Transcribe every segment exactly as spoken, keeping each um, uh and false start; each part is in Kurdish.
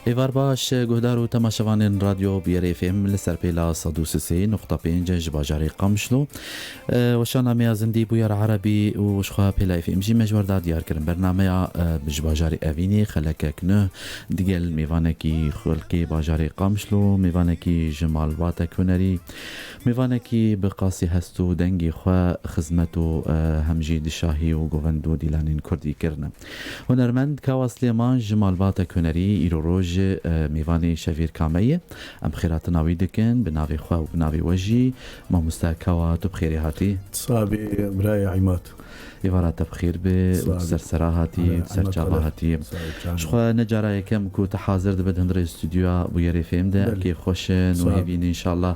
Êvar baş, guhdar û temaşevanên Radyo Bûyer F M li ser pêla sed û sê nuqta pênc ji bajarê Qamişlo. E, weşana me ya zindî Bûyer Erebî û ji xwe pêla F M jî me ji we re da diyar kirin. Bernameya, e, ji bajarê Evînê, xelekek nuh, digel mêvanekî xelkê bajarê Qamişlo, mêvanekî ji malbatek hunerî, mêvanekî bi qasî hest û dengê xwe xizmet û, e, hem jî di şahî û govend û dîlanên kurdî kirine. Hunermend Kawa Silêman ji malbatek hunerî îro roj, e, mêvanê şevêrka me ye. Em xêratina wî dikin, bi navê xwe û bi navê we jî. Mamoste Kawa, tu bi xêrê hatî. Sabî, birayê Îmad. Êvara te bi xêr be û tu ser sera hatî, tu ser çava hatî. Ji xwe ne cara yekem ku tu hazir dibe di hundirê stûdyoya Bûyerê F M de, kêfxweş in û hêvî ne înşallah.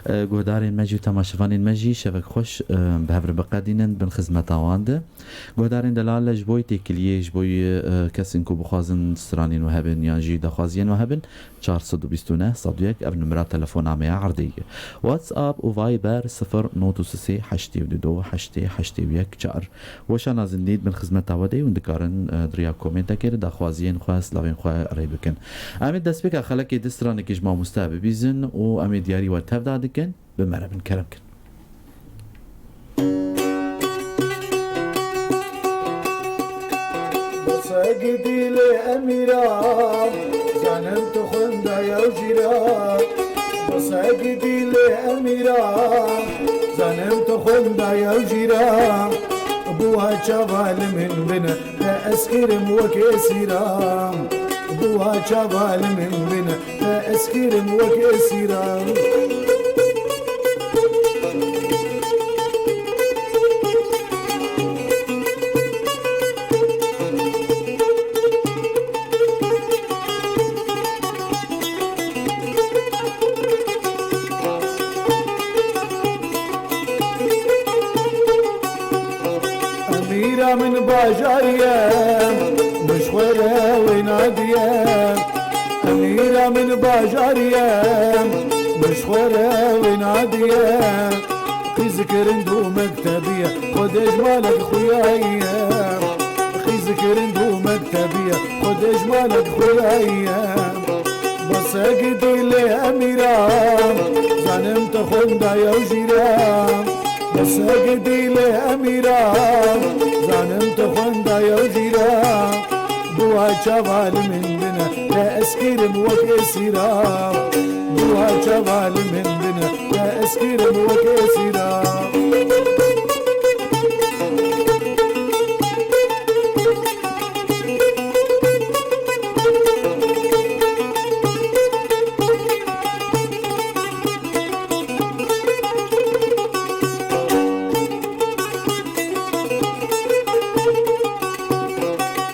E, guhdarên me jî û temaşevanên me jî şevek xweş, e, bi hev re biqedînin, bin xizmeta wan de. Guhdarên delal, ji bo têkiliyê, ji bo, e, kesên ku bixwazin stranên we hebin yan jî daxwaziyên we hebin, çar sed û bîst û neh sed û yek, ev numera telefona me ya erdê ye. WhatsApp û Viber sifir not û sê heştê û du heştê heştê û yek çar. Weşana zindî bin xizmeta we de hûn dikarin, e, di riya komentekê de daxwaziyên xwe, silavên xwe rê bikin. Em ê destpêka xelekê di stranekî ji mamoste bibîzin û em ê diyarî we tevda dikin. Bi me re bin, kerem kin. Basek dîlê emîra, zanim tu xwenda yew jîra. Basek dîlê emîra, zanim tu xwenda yew jîra. Bûwa çava li min bin, te ez kirim wek esîra. Bûwa çava li min bin, te ez kirim wek esîra. Emîra min bajarî ye, min ji xwe re wê nadiye. Emîra min bajarî ye, min ji xwe re wê nadiye. Xîzikirind û mektebî ye, Xwedê ji malek xuyayiye. Xîzikirind û mektebî ye, Xwedê ji malek xuyayiye. Basek dîlê emîra, zanim te xwenda yew jîra. Basek dîlê emîra, zanim te xwenda yew jîra. Bûwa çava li min bine, te ez kirim wek esîra. Bûwa çava li min bine, te ez kirim wek esîra.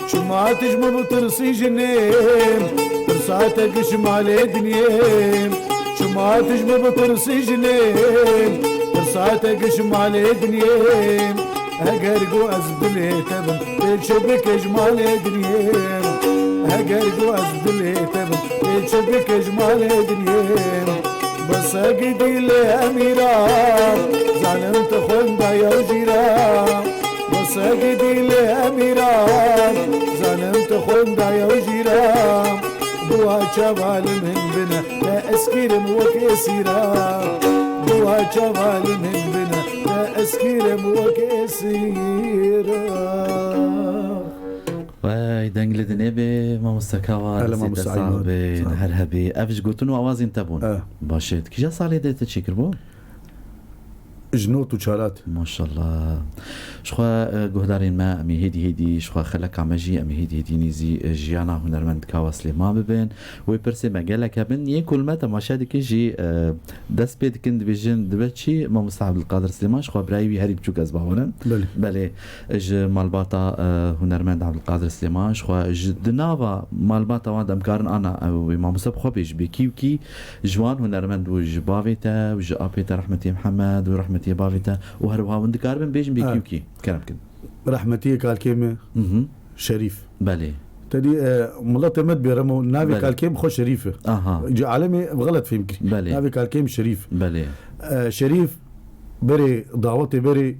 Çima tu ji min bitirsî jinê, tirsa te giş malê dinyê. Çima tu ji min bitirsî jinê, tirsa te giş malê dinyê. Heger ku ez dilê te bim, tê çi bike ji malê dinyê. Heger ku ez dilê te bim, tê çi bike ji malê dinyê. Basek dîlê emîra, zanim tu xwenda yew jîra. Basek dîlê emîra, zanim tu xwenda yew jîra. Bûwa çava li min bine, te ez kirim wek esîra. Bûwa çava li min bine, te ez kirim wek esîra. Wey, deng li dinê bê, mamoste Kawa, destê te sax bê, her hebê. Ev ji gotin û awazên te bûn. Baş e. Kîja salê de te çêkiribû? Ji not û çar hat. Maşallah. Ji xwe, e, guhdarên me, em ê hêdî hêdî, ji xwe xeleka me jî, em ê hêdî hêdî nêzî, e, jiyana hunermend Kawa Silêman bibin. Wê pirsê me gelek hebin. Yên ku li me temaşe dikin jî, e, dest pê dikin, dibêjin, dibe çi, Mamoste Abdulkadir Silêman, ji xwe birayê wî herî biçûk ez bawerim. Belê. Belê, ji malbata, e, hunermend Abdulkadir Silêman, ji xwe ji di nava malbata wan de em karin ana, e, wê mamoste bi xwe bêjin, bê kî û kî ji wan hunermend bû, ji bavê te û ji apê te rehmetî Mihemed û rehmetî bavê te û her wiha hûn dikaribin bêjin bê kî û kî. Kerem kin. Rehmetiyê kalkê me. Mhm. Şerîf. Belê. Te dî, e, miletê me dibêrem û navê Belê. Kalkê min xwe Şerîf e. Aha. Ji alemê bi xelet fêm kirî. Belê. Navê kalkê min Şerîf. Belê. E, Şerîf berê dawetê berê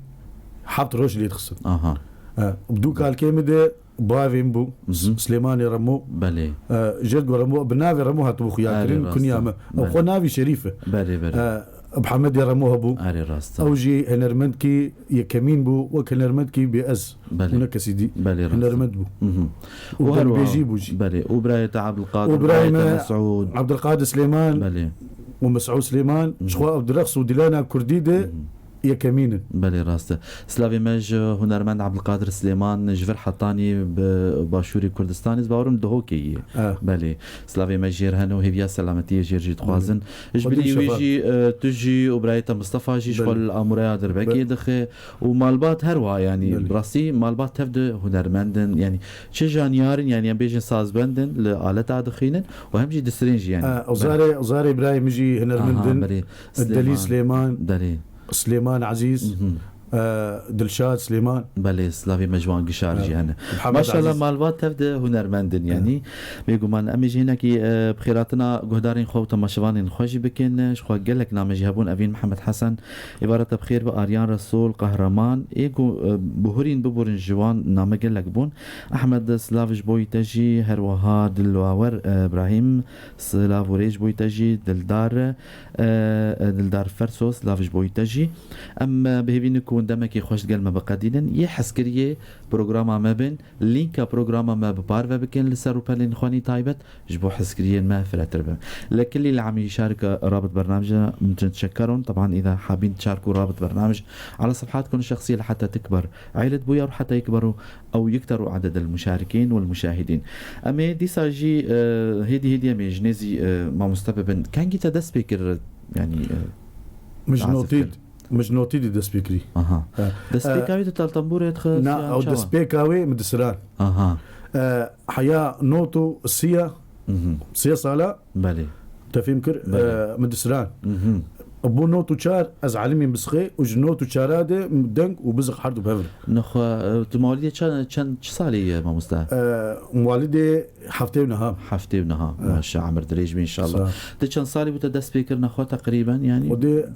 heft roj lê dixistin. Aha. E, bi du kalkê min de bavê min bû, S-, Mhm. Silêmanê Remo. Belê. E, Jêrgo Remo, bi navê Remo hatibû xuya Erê kirin, rast kunya e. Me. Ew Belê. Xwe navî Şerîf e. Belê, belê. E, bi Hemedê Remo hebû. Erê rast e. Ew jî hunermendkî yekemîn bû, wek hunermendkî bê ez. Belê. Û ne kesî dî. Belê rast e. Hunermend bû. Mhm. Û Û her dengbêjî wiha, bû jî. Belê. Û birayê te Abdulkadir, Û birayê birayê te me Mesûd. Abdulkadir Silêman Belê. Û Mesûd Silêman, Mhm. ji xwe ew di reqs û dilana kurdî de Mhm. yekemîn in. Belê, rast e. Silavê me ji hunermend Abdulkadir Silêman ji vir hetanî bi Başûrê Kurdistanê, ez bawerim Dihokê ye. Eh. Belê. Silavê me jêr hene û hêviya selametiyê jêr jî dixwazin. Belê. Ji Xwedî binî wî şefa. Jî, e, tu jî û birayê te Mistefa jî ji xwe Belê. Li Amureya Dirbekê Be- dixe û malbat her wiha, yanî Belê. Bi rastî malbat tev de hunermend in, yanî çi janyar in, yanî em bêjin sazbend in, li aleta dixînin û hem jî disirên jî, yanî. Eh, Belê. Zarê, Zarê birayê min jî hunermend Aha, in. Belê. Delî Silêman. Silêman. Belê. Silêman Ezîz, Mhm. e, Dilşad Silêman. Belê, silavê me ji wan gişar E, jî hene. Mihemed Maşallah, Ezîz. Malbat tev de hunermend in, E. Yanî. Bêguman, em ê jî hinekî, e, bi xêratina guhdarên xwe û temaşevanên xwe jî bikin. Ji xwe gelek name jî hebûn. Evîn Mihemed Hesen, êvara te bi xêr be, Aryan Resûl, Qehreman. Ê ku, e, bihurîn biburin ji wan name gelek bûn. Ehmed, silav ji bo te jî, her wiha Dilwawer, e, Îbrahîm, silav û rê ji bo te jî, Dildar, e, e, Dildar Ferso, silav ji bo te jî. Em, e, bi hêvî ne ku hûn demekî xweş digel me biqedînin. Yê hezkiriyê programa me bin, lînka programa me bi parve bikin li ser rûpelên xwe nî taybet, ji bo hezkiriyên me firehtir bin. Li kilî li emî şarika rabit bernamja min çekeron. Teban îda habîn çarku rabit bernamj ala sefhatkum şexsî li heta tikber. Eyled bûyar heta yekberu ew yekteru aded el muşarikin wel muşahidin. Em ê dîsa jî, e, hêdî hêdî em ê ji nêzî, e, mamoste bibin. Kengî te dest pê kir, yanî, e, Min ji azif notî, kir? Min ji notî dî dest pê kirî. Aha. E, Dest pê e, kawî tu tal tembûrê dixist na, yan ew çawa? Dest pê kawê min disiran. Aha. E, heya not û siya, Mhm. sê sala, Belê. Te fêm kir, Belê. E, min disiran. Mhm. Bû not û çar, ez elimîm bisixê û ji not û çara de deng û bizik her du bi hev re. Nexwe, e, tu mawlidê çend, çend, çi salê ye, mamoste? E, mawlidê heftê û neha. Heftê û neha. E. Maşa, emir dirêj be inşallah. Sağ ol. Tu çend salî bû te dest pê kir nexwe teqrîben, yanî? O de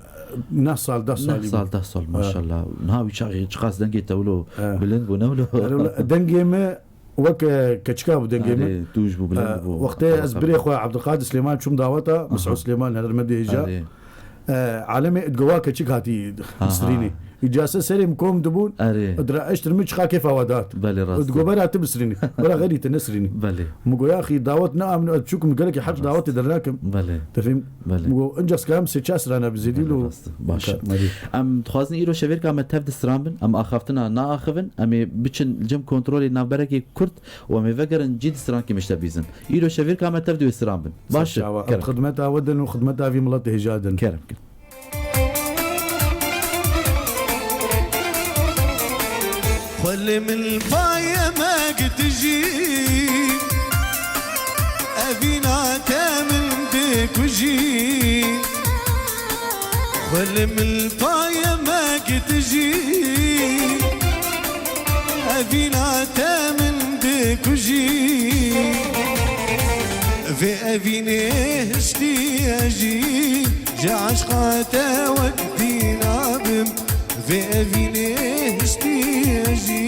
neh sal, deh salî bû. Neh sal, deh sal, E. Maşallah. Niha wî çaxê çiqas dengê te wilo E. bilind bû, ne wilo? Erê wele, dengê me Wek, e, keçika bû dengê min. Erê, tûj bû, bilind E, bû. Wextê ez birê xwe Ebdulkadir Silêman çûm daweta, Aha. Mesûd Silêman hermedê hêja. Erê. E, alemê dgowa keçik hatî Aha. Bisirînî. Îcase serê min kom dibûn, Erê. Dira eştir min çiqa kêfa we dat. Belê, rast e. Digo bera tu bisirînî. Bera xerî te nesirînî. Belê. Min go yaxî dawet ne amino ez çûk min gelekî heq Rast. Dawetê dernakim. Belê. Te fêm? Belê. Min go inca sikarim sê çar sirana bizêdî Belê, lo. Rast e. Baş e. Ka-, Em dixwazin îro şevêrka me tev de siran bin, em axaftina naaxivin, em ê biçin li cem kontrolê navberekê kurt û em ê vegerin cî di strankî mişte bîzin. Îro şevêrka me tev di wê siran bin. Baş e, Serçawa. Em kerem. Xidmeta we din û xidmeta vî miletê hêja din. Kerem kin. Xwelê min paye me gitijî, evîna te min dikujî. Xwelê min paye me gitijî, evîna te min dikujî. Vê evînê hiştî ez jî, ji eşqa te wek dîna bim. Vê evînê hiştî ez jî,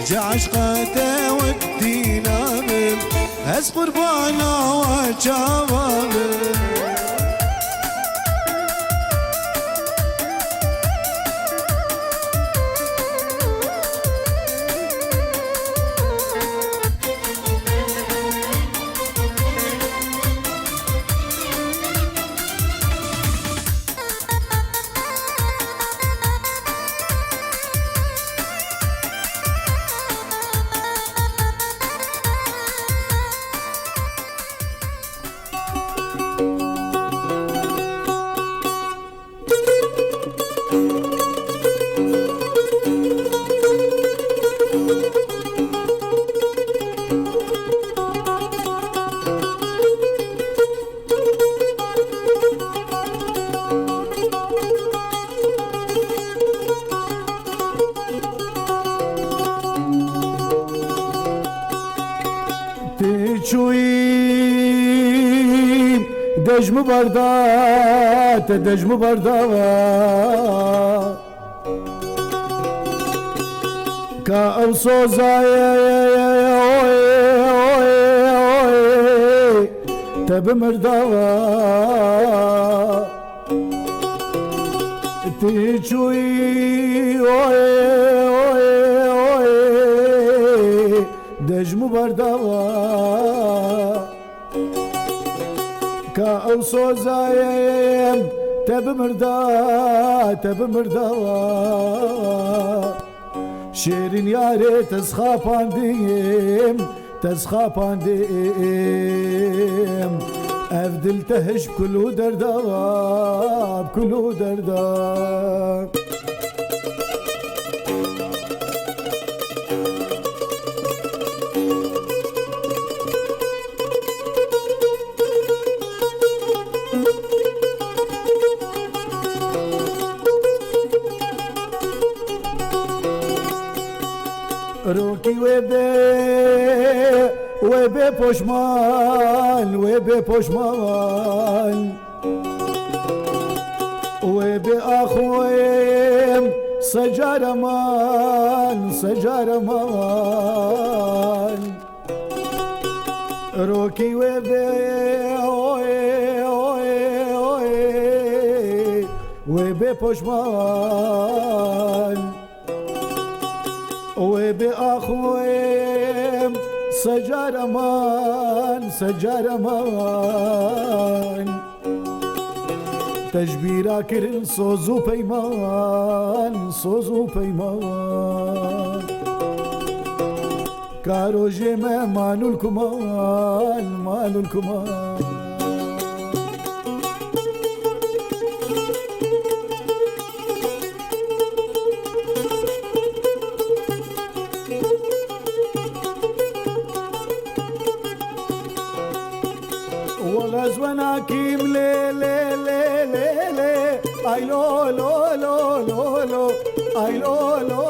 ji eşqa te wek dîna bim. Ez qurbana we çava bim. Tê çûyî dej mi berda, te dej mi berda. Ka ew soza ye, ye, ye, ye, oy, oy, oy, te bi mirdawa. Ti çûyî, oy, oy, oy, dejm û berdawa. Ka ew soza ye, te bi mirda, te bi mirdawa. Şêrîn yarê te zxapandim, te zxapandim. Ev dil te hiş bi kul û derda, bi kul û derda. Rokî wê bê, wê bê poşman, wê bê poşman. Wê bê axwêm, secareman, secareman. Rokî wê bê, oy, oy, oy, wê bê poşman. Wê bê axwêm, secareman, secareman. Te ji bîra kirin soz û peyman, soz û peyman. Ka rojê me manûl kuman, manûl kuman. Wala ez we nakîm lê, lê, lê, lê, lê. Ay lo, lo, lo, lo, lo. Ay lo, lo,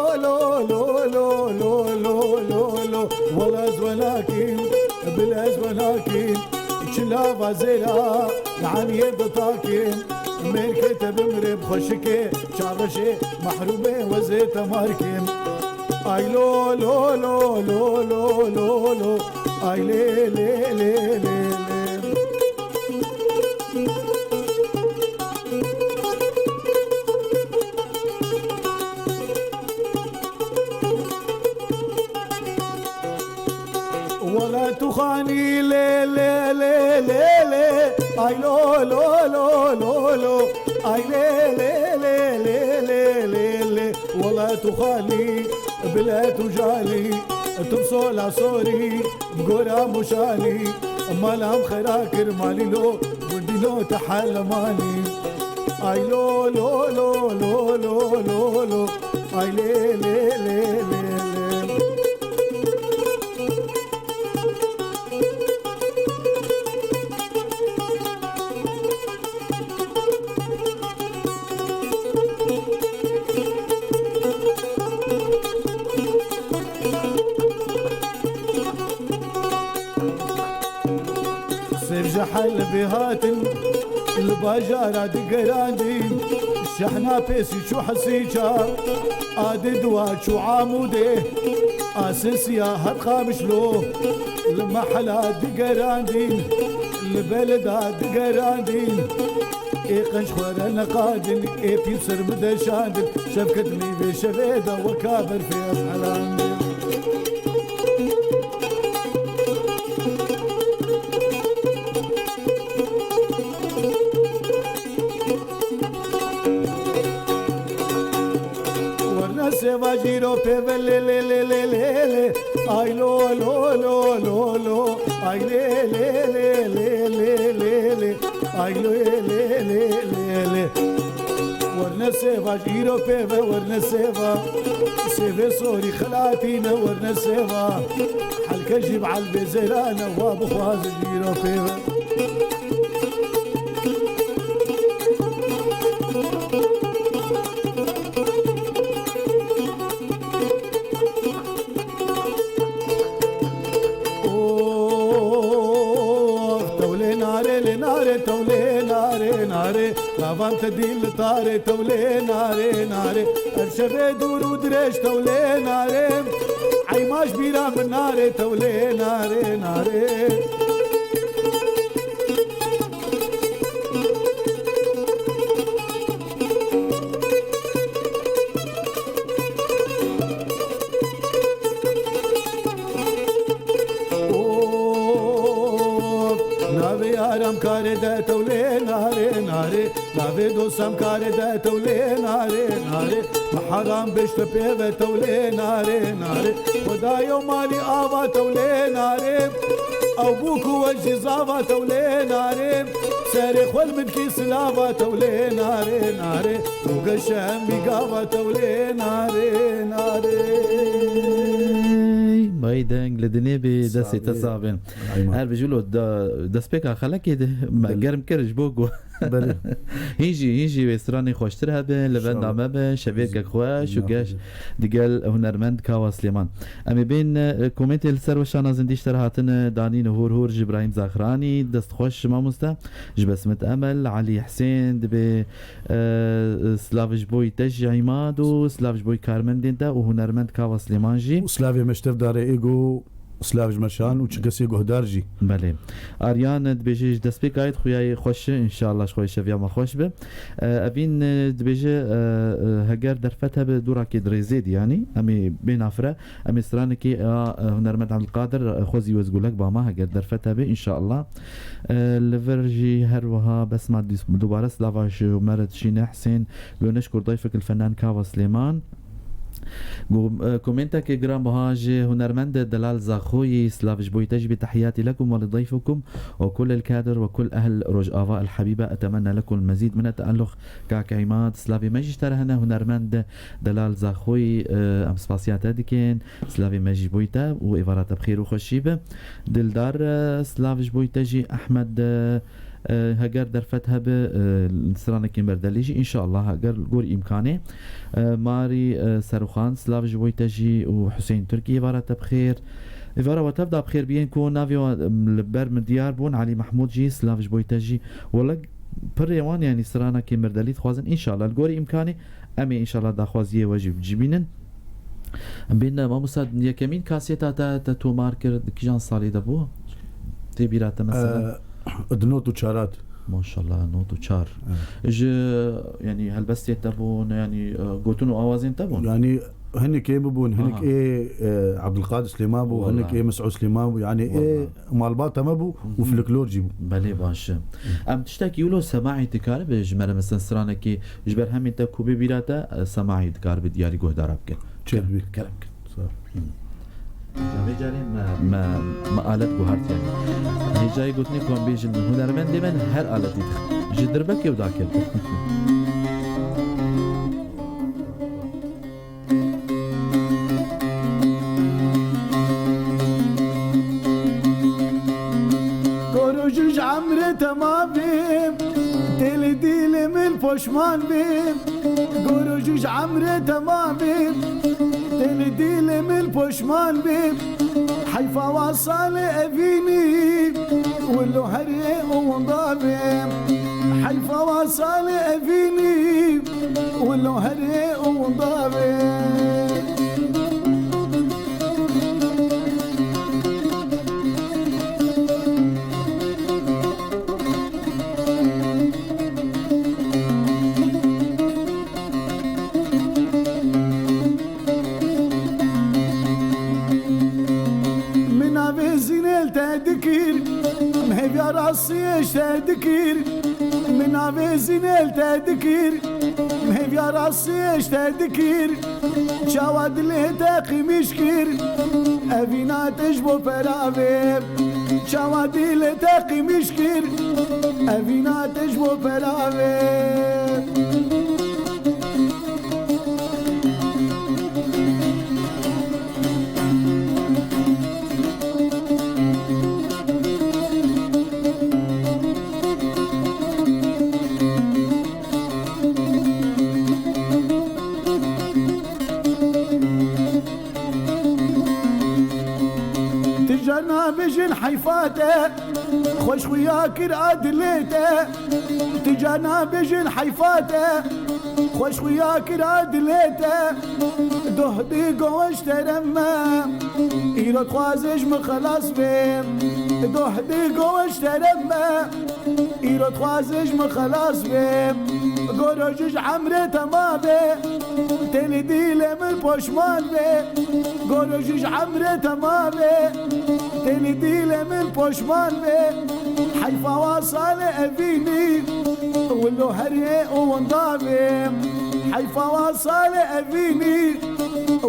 lo. Wala ez we nakîm, bila ez we nakîm. Çi lava zêra, li aniyê ditakîm. Mêrkê te bimrê bi xweşikê, çavreşê mehrûmê wezê te markîm. Ay lo, lo, lo. Ay lê, lê, lê, lê, lê. Wela tu xanî lê, lê, lê, lê, lê. Ay lo, lo, lo, lo, lo. Ay lê, lê, lê, lê, lê, lê, lê. Wela tu xanî bi let û jalî, tu bi sola sorî, bi gora mûşanî, mala min xera kir malî lo, gundî lo te helemanî. Ay lo, lo, lo. Ay lê, lê, lê, lê, lê. Sêv ji Helbê hatin, li bajara digerandîn, şehna pêsî çû Hesîça, a di dua çû Amûdê, a sisiya hat Qamişlo, li mehela digerandîn, li beleda digerandîn. Ê qenc xwe re neqandin, ê pîr ser min deşandin. Şevket min vê şevê de weka berfê ez helandin. Werne sêva jîro pê ve lê, lê, lê, lê, lê, lê. Ay lo, lo, lo, lo, lo. Ay lê, lê, lê, lê, lê, lê, lê. Ay lê, lê, lê, lê, lê. Werne sêva, îro pê ve werne sêva. Sêvê sorî xelatîne werne sêva. Helke jî bi elbê zêrane wa bixwaze îro pê ve. Of, tewlê nare, lê nare, tewlê nare, nare. Avan te dîl li tarê tewlê narê narê. Ev şevê dûr û dirêj tewlê narê. Eyma ji bîra min narê tewlê narê narê. Of, navê yaram karê de tewlê narê narê. Navê dostam karê de tewlê narê narê. Miharam bişte pê ve tewlê narê narê. Xudayo malî ava tewlê narê. Ew bû ku we jî zava tewlê narê. Serê xwe li min kî silava tewlê narê narê. Û geşe em bî gava tewlê narê narê. Ey, may deng li dinê bê, destê te Savê. Sax bin. Aynen. Her bijî lo da, destpêka xelekê de me Belê. Germ kir ji bo ku Belê. Hîn jî, hîn jî wê stranê xweştir hebin, li benda me bin, şevêkek xweş û geş digel hunermend Kawa Silêman. Em ê bên, e, komentê li ser weşana zindî ji te re hatine, danîne hûr hûr ji Îbrahîm Zaxranî, dest xweş mamoste, ji Besmet Emel, Elî Hisên, dibê, e, silav ji bo te jî Îmad û silav ji bo karmendên te û hunermend Kawa Silêman jî. Û silavê me ji tev darê êgo. Silav ji me şan û çi kesê guhdar jî. Belê. Aryan dibêje ji destpêkayê xuya yê xweş e, înşallah ji xwe şeviya me xweş be. E, Evîn, e, dibêje, e, e, heger derfet hebe dûrakê dirêzê diyanî, em ê bê nafire, em ê stranekê a, e, hunermend Abdulkadir, e, Xwezî Wezgulek ba me, heger derfet hebe, înşallah. E, li vir jî her wiha besma dîs-, dubare silava ji me re dişîne Husên Loneş Kurdayfek li Fenan Kava Silêman. Go-, e, komentekê giranbiha ji hunermend Delal Zaxoyî, silav ji bo te jî bê, تحياتي لكم ولضيفكم وكل الكادر وكل أهل روجافا الحبيبة، أتمنى لكم المزيد من التألق. Kak Îmad, silavê me jî ji te re hene, hunermend Delal Zaxoyî, e, em spasiya te dikin, silavê me jî bo te û êvara te bi xêr û xweşî be. Dildar, e, silav ji bo te jî, Ehmed, e, E, heger derfet hebe, e, stranekî merdelî jî, înşallah, heger li gor îmkanê. E, Marî, e, Serûxan, silav ji bo te jî û Husên Tirkî, êvara te bi xêr. Êvara we tev da bi xêr biyên ku navê wan, em, li ber min diyar bûn, Elî Mehmûd jî, silav ji bo te jî. Wele pirê wan, yanî stranekî merdelî dixwazin, înşallah, li gor îmkanê. Em ê înşallah daxwaziyê we jî bicibînin. Em bên, mamosta, yekemîn kaseta te, te tomar kir, di kîjan salê de bû? Tê bîra te mesela? E, di not û çarat. Maşallah, not û çar. Evet. Ji, yanî helbestê te bûn, yanî, e, gotin û awazên te bûn? Yanî hinek ê min bûn, hinek Aha. ê, e, Abdulkadir Silêman bû, Wala. hinek ê Mesûd Silêman bû, yanî ê Wala. malbata me bû û Mhm. folklor jî bû. Belê, baş e. Em tiştekî wilo semaî dikaribe ji me re, mesela stranekî ji ber hemî te ku bê bîra te, e, semaî dikaribe diyarî guhdara bike. Çêdibî. Kerem, kerem kir. Sağ ol. Hı. Vê carê me, me, me alet guhart yani. Hêjayê gotinê ku em bêjin hunermendê me her aletî dixin. Ji dirbekê û dakir. Goro ji emrê te mavê, tê li dîlê min poşman bê. Goro ji emrê te mavê, tê li dîlê min poşman bê. Heyfa wa salê evînî, wilo herê û winda bê. Heyfa wa salê evînî, wilo herê û winda bê. Min navê zînê li te dikir, min hêviya rastiyê ji te dikir. Min navê zînê li te dikir, min hêviya rastiyê ji te dikir. Çawa dilê te qîmîş kir, evîna te ji bo pera vê. Çawa dilê te qîmîş kir, evîna te ji bo pera vê. Tija nabêjin heyfa te. Xweş xuya kir a dilê te, tu ca nabêjin heyfa te. Xweş xuya kir a dilê te, doh di goş tere me. Îro dixwaze ji min xelas be, doh di goş tere me. Îro dixwaze ji min xelas be. Goro ji ji emrê te ma be, tê li dîlê min poşman be. Goro ji ji emrê te ma be, tê li dîlê min poşman be. Heyfa wa salê evînî, wilo herê û winda be. Heyfa wa salê evînî,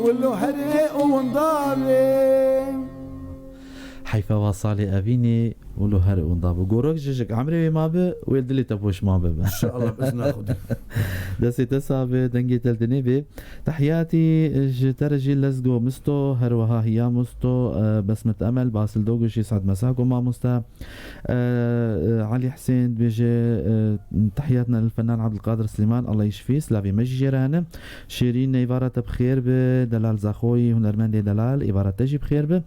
wilo herê û winda be. Heyfa wa salê evînê û lo her ûnda bi. Gorok ji jik emrê wê ma bi, wê dilê te poşman bibe. İnşallah, bi izna Xwedê. Destê te sax be, dengê te li dinê be. Tehiyatî ji te re jî Lezgo Misto, her wiha Hiya Misto, e, Besmet Emel, Basil Doguş, Saad Mesako mamoste, e, e, Elî Husên dibêje, e, Tehiyatina lil Fenan Abdulkadir Silêman, Allah yişfî, silavê me jî jê re hene. Şêrîn, êvara te bi xêr be, Delal Zaxoyî, hunermendê Delal, êvara te jî bi xêr be.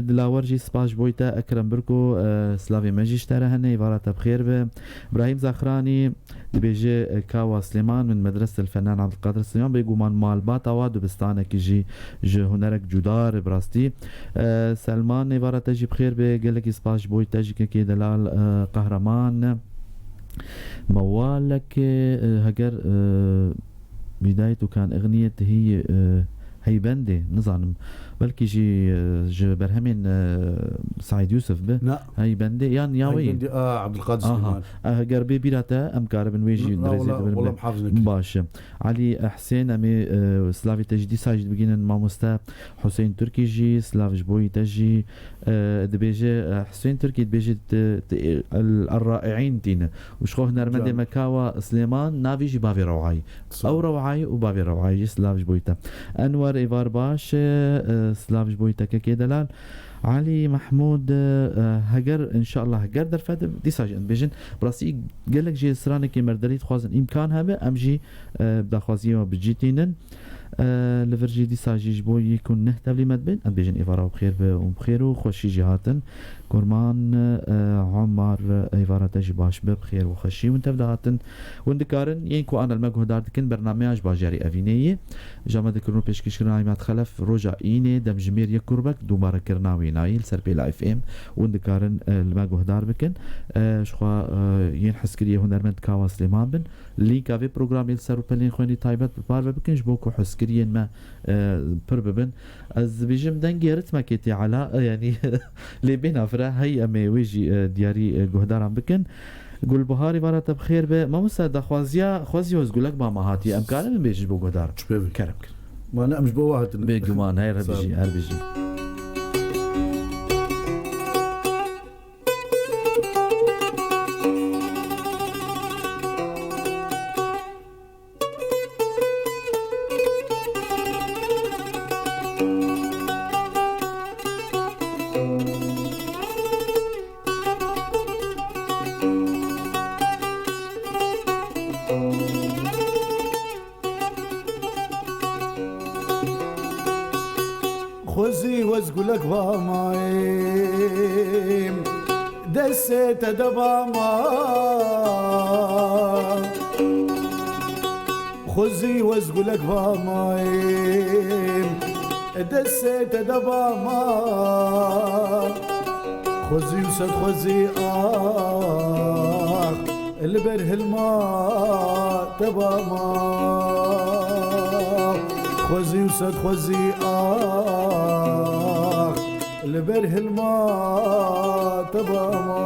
Dilawer jî spas ji bo te, Ekrem Birko, e, silavê me jî ji te re hene, êvara te bi xêr be. Îbrahîm Zaxranî dibêje, e, Kawa Silêman min medrese li Fenan Abdulkadir Silêman, bêguman malbata wa dibistanekî jî ji hunerek cuda re bi rastî. E, Selman, êvara te jî bi xêr be, gelekî spas ji bo te jî kekê Delal, e, Qehreman. Mewalek, e, heger, e, Bîdayet û kan exniyet hî, e, heybendê, nizanim. Belkî jî, e, ji berhemên, e, Saîd Yûsif bi. Na. Heybendê yan ya wê? Heybendê, a, Abdulkadir Aha. Silêman. E, heger bê bîra te, em karibin wê jî Na, dirêzî wala, dibin wala bi. Muhafizine kir. Baş e. Elî, e, Husên, em ê, e, silavê te jî dîsa jî dibigînin mamoste Husên Tirkî jî, silav ji bo te jî. E, dibêje, e, Husên Tirkî dibêje, ti, ti, el, el-Ra'i'în tîne. Û ji xwe hunermendê Can. me Kawa Silêman, navî jî Bavê Rewayî. Sağ ol. Ew Rewayî û Bavê Rewayî jî silav ji bo te. Enwer, êvar baş, e, e, silav ji bo te kekê Delal. Elî Mehmûd, e, heger, înşallah, heger derfet, dîsa jî em dibêjin. Bi rastî gelek jê stranekê merderî dixwazin, îmkan hebe, em jî, e, bi daxwaziyê we bi cî tînin. E, li vir jî dîsa jî ji bo yek û neh tevlî me dibin, em bêjin êvara bi xêr be û bi xêr û xweşî jî hatin. Kurman, e, Omar, êvara te jî baş be, bi xêr û xweşî hûn tev de hatin. Hûn dikarin yên ku ana li me guhdar dikin, bernameya ji bajarê Evînê ye. Ji me dikirin û pêşkêşkirina Îmad Xelef roja Înê, demjimêr yek Kurbek, dûmarekirina wênayê li ser Pêla F M. Hûn dikarin, e, li me guhdar bikin. E, ji xwe, e, yên hezkiriyê hunermend Kawa Silêman bin. Lînka vê programê li ser rûpelên xwênî taybet bi parve bikin, ji bo ku hezkiriyên me, e, pir bibin. Ez dibêjim dengê ritmekê tê ela, e, yanî lê bê navira hey em ê wê jî, e, diyarî, e, guhdaran bikin. Gulbihar, êvara te bi xêr be. Mamoste, daxwaziya xwezî wez gulek ba me hatiye. Em karin bibêjin ji bo guhdar? Çi pê bike? Kerem kir. Mane em ji bo we hatin. Bêguman, her Sağ ol. Bijî, her bijî. Xwezî wez gulek ba mayê, destê te de ba ma. Xwezî wez gulek ba mayê, destê te de ba ma. Xwezî û sed xwezî ax. Li ber hilma te ba ma. Xwezî û sed xwezî ax. Li ber hilma te ba ma.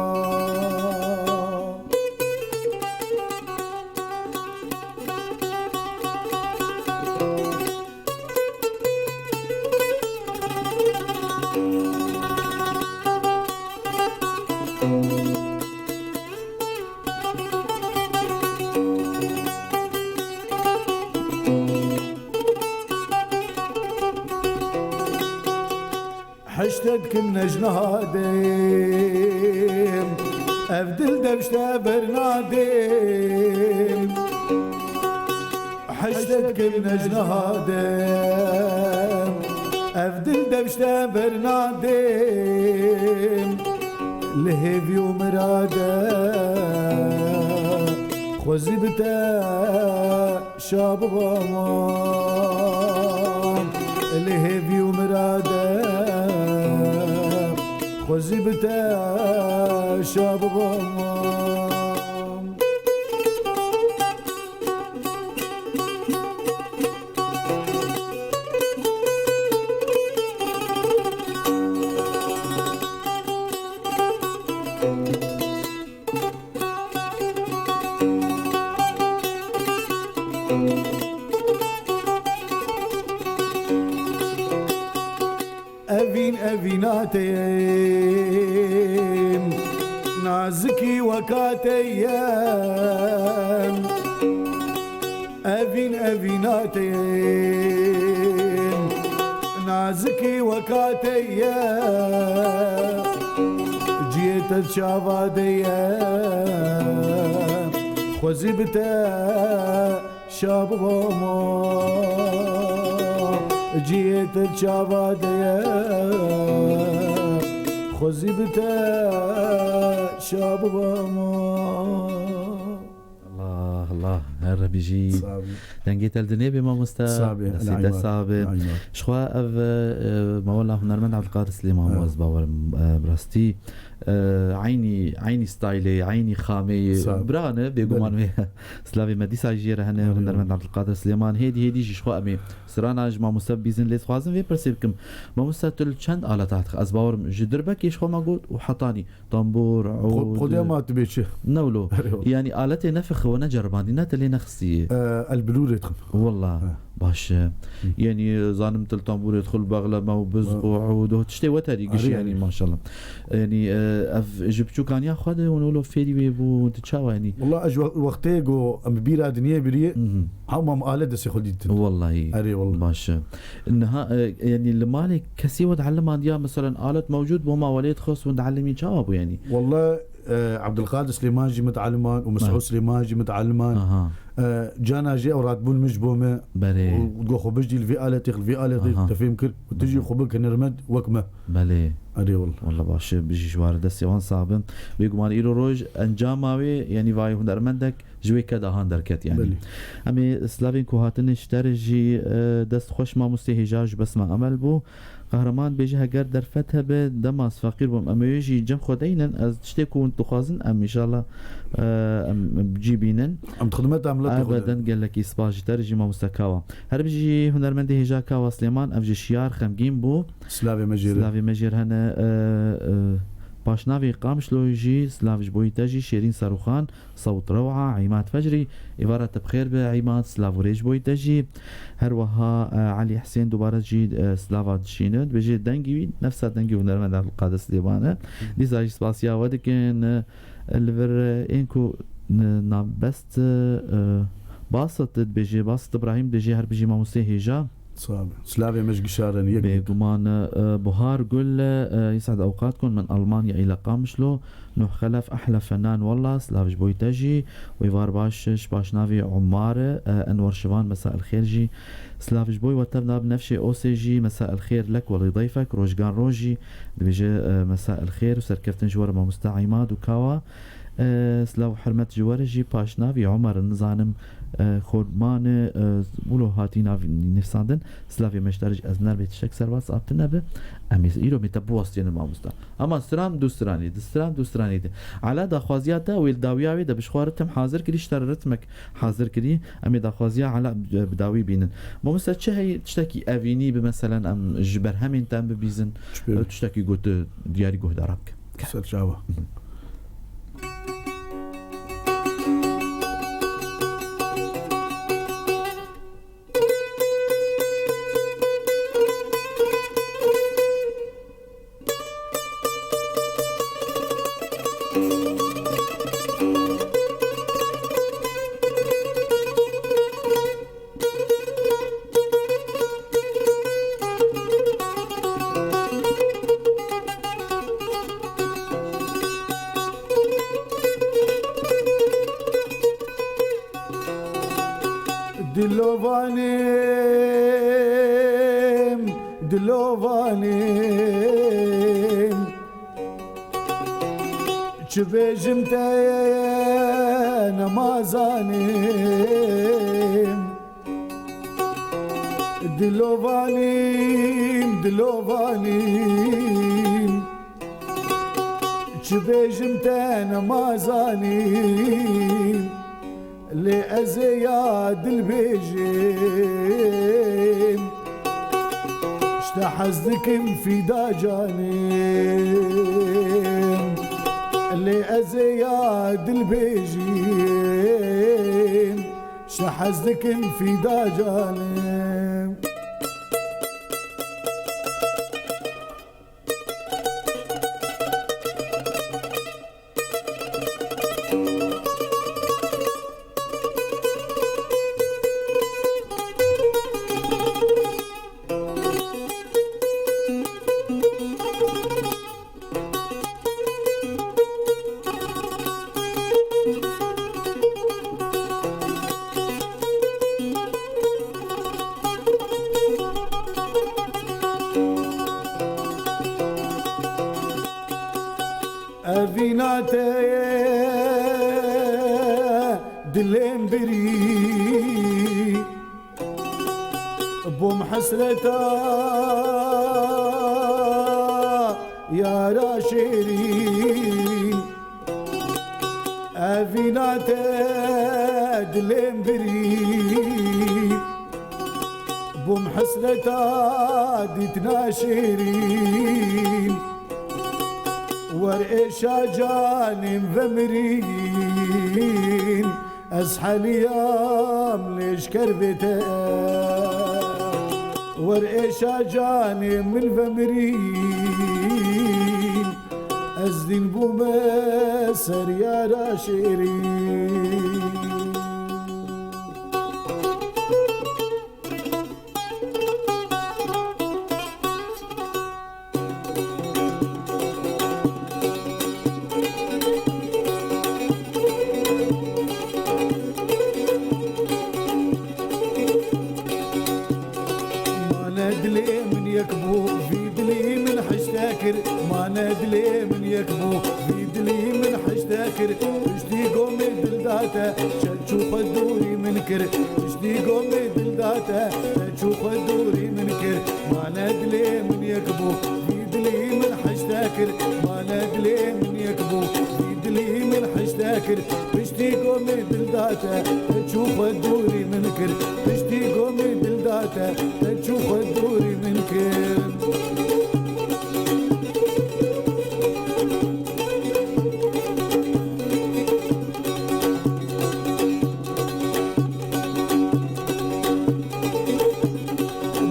Hişte dikim nejna dem, ev dil devşte bernadem. Hişte dikim nejna dem, ev dil devşte bernadem. Li hêvî û mirade xwezî bi te şa biba man. Li hêvî û mirade xwezî bi te şa biba man. Evîn evîna te ye, nazikî weka te ye. Evîn evîna te ye, nazikî weka te ye. Ciyê te çava de ye, xwezî bi te şa biba ma. Ciyê te çava de ye, xwezî bi te şa biba ma. Allah, Allah, her bijî. Sağ ol. Dengê te li dinê bê, mamoste. Sağ be, Destê te sağ be. Ji xwe ev, e, mawela hunermend Abdulkadir Silêman bû, ez bawerim, e, bi rastî, e, eynî, eynî staylê, eynî xameyê. Sağ ol. Bira ne, bêguman wê. Slavê me dîsa jê re hene, hunermend Abdulkadir Silêman. Hêdî, hêdî jî ji xwe em ê strana ji mamoste bibîzin, lê dixwazim vê pirsê bikim. Mamoste, tu li çend aleta dixe? Ez bawerim ji dirbekê ji xwe me got û hetanî. Tambûr, Xwe-, ud, Xwedê ma tu bê çi? Ne wilo. Erê wilo. Yanî aletê ne fixi we ne ceribandî, ne te lê nexistî. E, el bilûrê dixim. Wallah, baş e. Yanî, e, zanim til tambûrê dixil, bexleme û biz û ud û tiştê weterî giş, yanî, maşallah. Yanî, e, ev ji biçûkaniya xwe de hûn wilo fêrî wê bû, tu çawa yanî? Wallah, ez we-, wextê ku em bîra dinyê birî, hema em alet destê xwe dîtin. Wallahî. Erê wallah. Baş e. Niha, e, yanî li malê kesî we dielimandiya, meselen, alet mewcûd bû, ma welê dixwest hûn dielimî, çawa bû yanî? Wallah, e, Abdulkadir Silêman jî min dieliman û Mesûd Silêman jî min dieliman. Aha. E, cana jî ew ratbûn min ji bo me. Belê. Û got xwe bijî li vî aletê, li vî aletê te fêm kir. Û tu jî xwe bik hunermend wek me. Belê. Erê wallah. Wallah baş e, bijî ji we re destê wan sax bin. Bêguman îro roj encama wê, yanî vayê hunermendek ji wê keda han derket yanî. Belê. Em ê slavên ku hatine ji te re jî, e, dest xweş mamostê hêja ji besma Emel bû. Qehreman dibêje heger derfet hebe, dema ez feqîr bûm, em ê wê jî cem xwe deynin, ez tiştê ku hûn dixwazin, em înşallah, e, em, em cî bînin. Em di xidmeta miletê xwe de. Ebeden gelekî spas ji te re jî mamoste Kawa. Her bijî hunermendê hêja Kawa Silêman, ev ji Şiyar xemgîn bû. Slavê me jê re. Slavê me jê re hene, e, e, paşnavê Qamişlo jî, slav ji bo te jî, Şêrîn Serûxan, Sewt Rewa, Îmad Fecrî, êvara te bi xêr be, Îmad, silav û rê ji bo te jî. Her wiha, e, Elî Hisên dubare jî, e, silava dişîne. Dibêje dengî wî, nefsa dengî hunermend Abdulkadir Silêman e. Dîsa jî spasiya we dikin. E, li vir, e, ên ku, e, nabest, e, Basit dibêje, Basit Îbrahîm dibêje, her bijî mamostê hêja. Sağ ol. Silavê me ji gişa re yek. Bêguman, e, Buhar Gul, e, yes'ed ewqatkum min Almanya île Qamişlo. Nuh Xelef, ehle fenan, wallah, silav ji bo te jî. Wê var baş, ji paşnavê Umar, e, Enwer Şivan, mesa el xêr jî. Silav ji bo we tevna bi nefşê Osê jî, mesa el xêr lek welî dayfek, Rojgan Rojî, dibêje, e, mesa el xêr û serkeftin ji we re mamoste Îmad û Kawa. E, silav û hurmet ji we re jî, paşnavî Omer, nizanim, e, Xormanê, e, wilo hatî nav-, nivîsandin. Silavê me ji te re jî, ez nerbê tiştek serbaz a tune be. Em ê îro me te biwestînin mamosta. Ama stran du stranî, di stran du stranî de. Ala daxwaziya te, wê li dawiya wê de bi ji xwe ritim hazir kirî, ji te re ritmek hazir kirî. Em ê daxwaziya Ala bi, bi dawî bînin. Mamosta, çi heye tiştekî evînî bi, meselen, em ji berhemên te em bibîzin, tiştekî got, diyarî guhdara bike. Ser çava. Dilovanim, dilovanim. Çi bêjim te nema zanîm. Dilovanîm, dilovanîm. Çi bêjim te nema zanîm. Lê ez ê ya dil bêjim. Ji te hez dikim fîda canê. Lê ez ê ya dil bêjim. Ji te hez dikim fîda canê. Evîna te ye dilêm birî. Bûm hesreta yara şêrîn. Evîna te dilêm birî. Bûm hesreta dîtina şêrîn. Wer êşa canê min vemirîn. Ez heliyam lê ji kervê te. Wer êşa canê min vemirîn. Ez dîn bûme ser yara şêrîn. Mane dilê min yek bû, vî dilî min hişte kir. Mane dilê min yek bû, vî dilî min hişte kir. Piştî gomê dil da te, çel çû xwe dûrî min kir. Piştî gomê dil da te, te çû xwe dûrî min kir. Mane dilê min yek bû, vî dilî min hişte kir. Mane dilê min yek bû, vî dilî min hişte kir. Piştî gomê dil da te, te çû xwe dûrî min kir. Piştî gomê dil da te, te çû xwe dûrî min kir.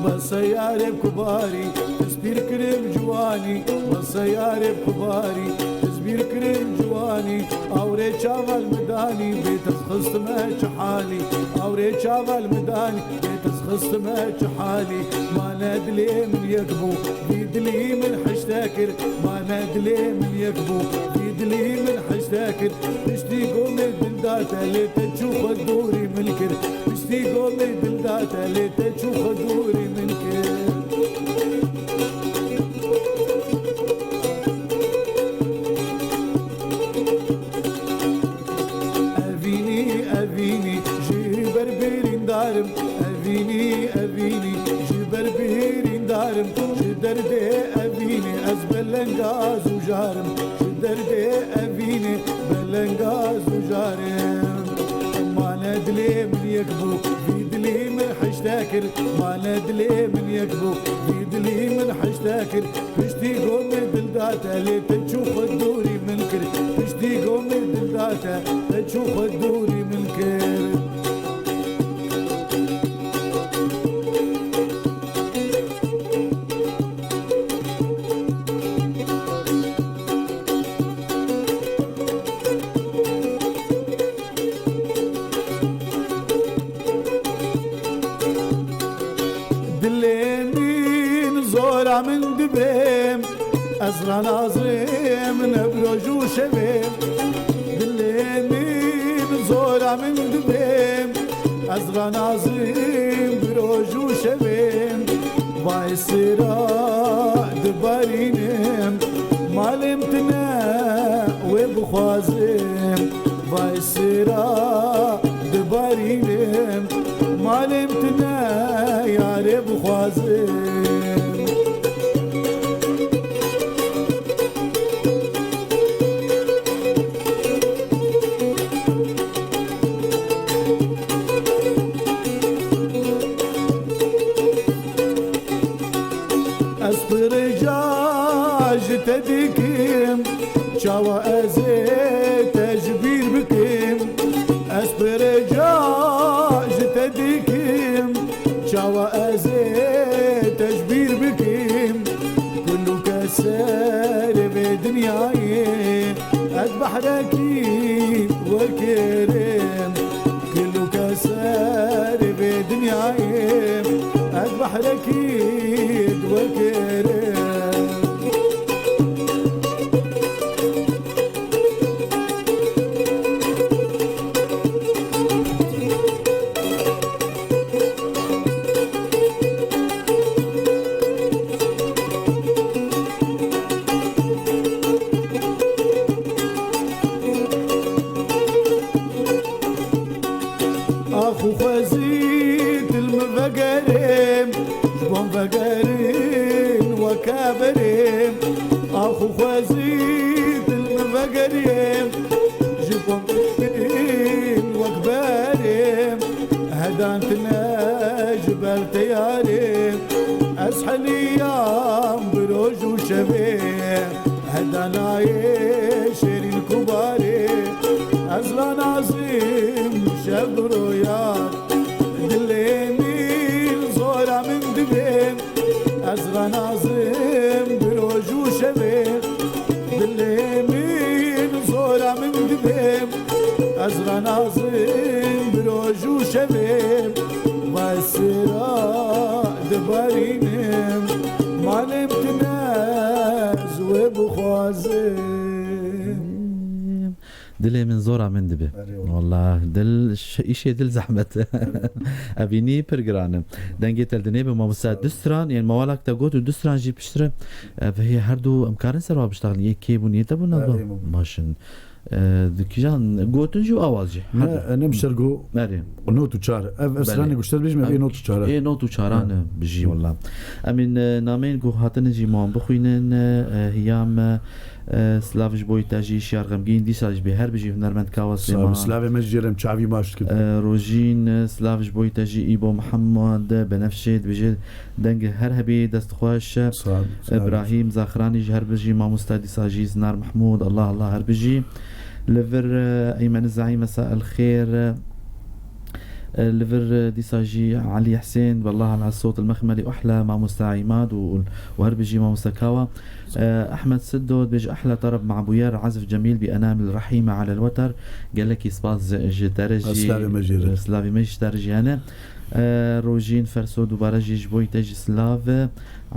Bese yarê kubarî, ez pîr kirim ciwanî. Bese yarê kubarî, ez pîr kirim ciwanî. Awrê çaval mi danî, bê te xistime çi halî. Awrê çaval mi danî, bê te xistime çi halî. Mane dilê min yek bû, vî dilî min hişte kir. Mane dilê min yek bû, vî dilî min hişte kir. Piştî gomê dil da te, lê te çû xwe dûrî min kir. Piştî gomê dil da te, lê te çû xwe dûrî min kir. Evînî, evînî, ji ber birîndar im. Evînî, evînî, ji ber birîndar im. Ji derdê evînî ez belenga zûjar im. Ji derdê evînî belenga zûjar im. Mane dilê min yek bû, vî dilî min hişte kir. Mane dilê min yek bû, vî dilî min hişte kir. Piştî gomê dil da te, lê te çû xwe dûrî min kir. Piştî gomê dil da te, te çû xwe dûrî min kir. Dilê min zora min dibêm, ez ranazim ne bi roj û şevêm. Dilê min zora min dibêm, ez ranazim bi roj û şevêm. Vay sira dibarînim, malê min tine wê Bixwazim vay sira dibarînim, malê min tune yarê bixwazim. Ez pirêca ji te dikim, çawa ez ê te ji bîr bikim? Ez pirêca ji te dikim, çawa ez ê te ji bîr bikim? Kulûke serê vê dinyayê, ez behrekî wekirim. Kulûke serê vê dinyayê, ez behrekî wekirim. Ax û xwezî til min vegerê, ji bo min vegerîn weke berê. Ax û xwezî til min vegerê, ji bo min vegerîn wek berê. Hedan tine ji ber teyarê, ez heliyam bi roj û şevê. Heda nayê şêrîn kubarê, ez ranazim şev bi roya. Dilê min zora min dibê, ez ranazim bi roj û şevê. Dilê min zora min dibê, ez ranazim bi roj û şevê. Vay sira dibarînim, malê min tune ez wê bixwazim. Dilê min zora min dibe. Erê wala. Wallah, dil, ş-, îşê dil zehmet e. Evînî pir giran e. Dengê te li dinê be, mamoste, du stran, yani mawalak te got û du stran jî piştre, ev hê her du em karin ser wa biştaxin, yê kê bûn, yê te bûn, ne Erê bûn? Baş in. E, di kîjan gotin jî û awaz jî. Ne, Her du. e, ne mişer go Erê. not û çar. Ev, ev Belê. stranê guşter bijim, ev Ev ê not û çar e. ê not û çaran Hı. e, bijî Hı. wallah. Em ên, e, nameyên ku hatine jî wan bixwînin, e, e, hiyam, e, e, silav ji bo te jî, şiyar xemgîn, dîsa jî bê her bijî hunermend Kawa Sağ ol. Silêman. Silavê me ji cêrem çavî maş dikim. E, Rojîn, e, silav ji bo te jî, Îbo Mihemed, e, Benefşê, dibêje, Deng her hebî, dest xweş. Sağ ol, sağ ol. Îbrahîm Zaxranî ji her bijî, mamosta dîsa jî Zinar Mehmûd, Allah Allah her bijî. Li vir, e, Eymen Zaî, mesa el xêr. E, li vir, e, dîsa jî Elî Husên, wallah ala sot el mexmelî uhla, mamosta Îmad û, û, û her bijî mamosta Kawa. E, Ehmed Siddo dibêje, "Ehla tarab mabûyer, azif cemîl bi enamil rahîme alel weter." Gelekî spas ji, ji te re jî. Slavê me jê re. Slavê me ji te re jî hene. E, Rojîn Ferso dubare jî ji bo te jî silav.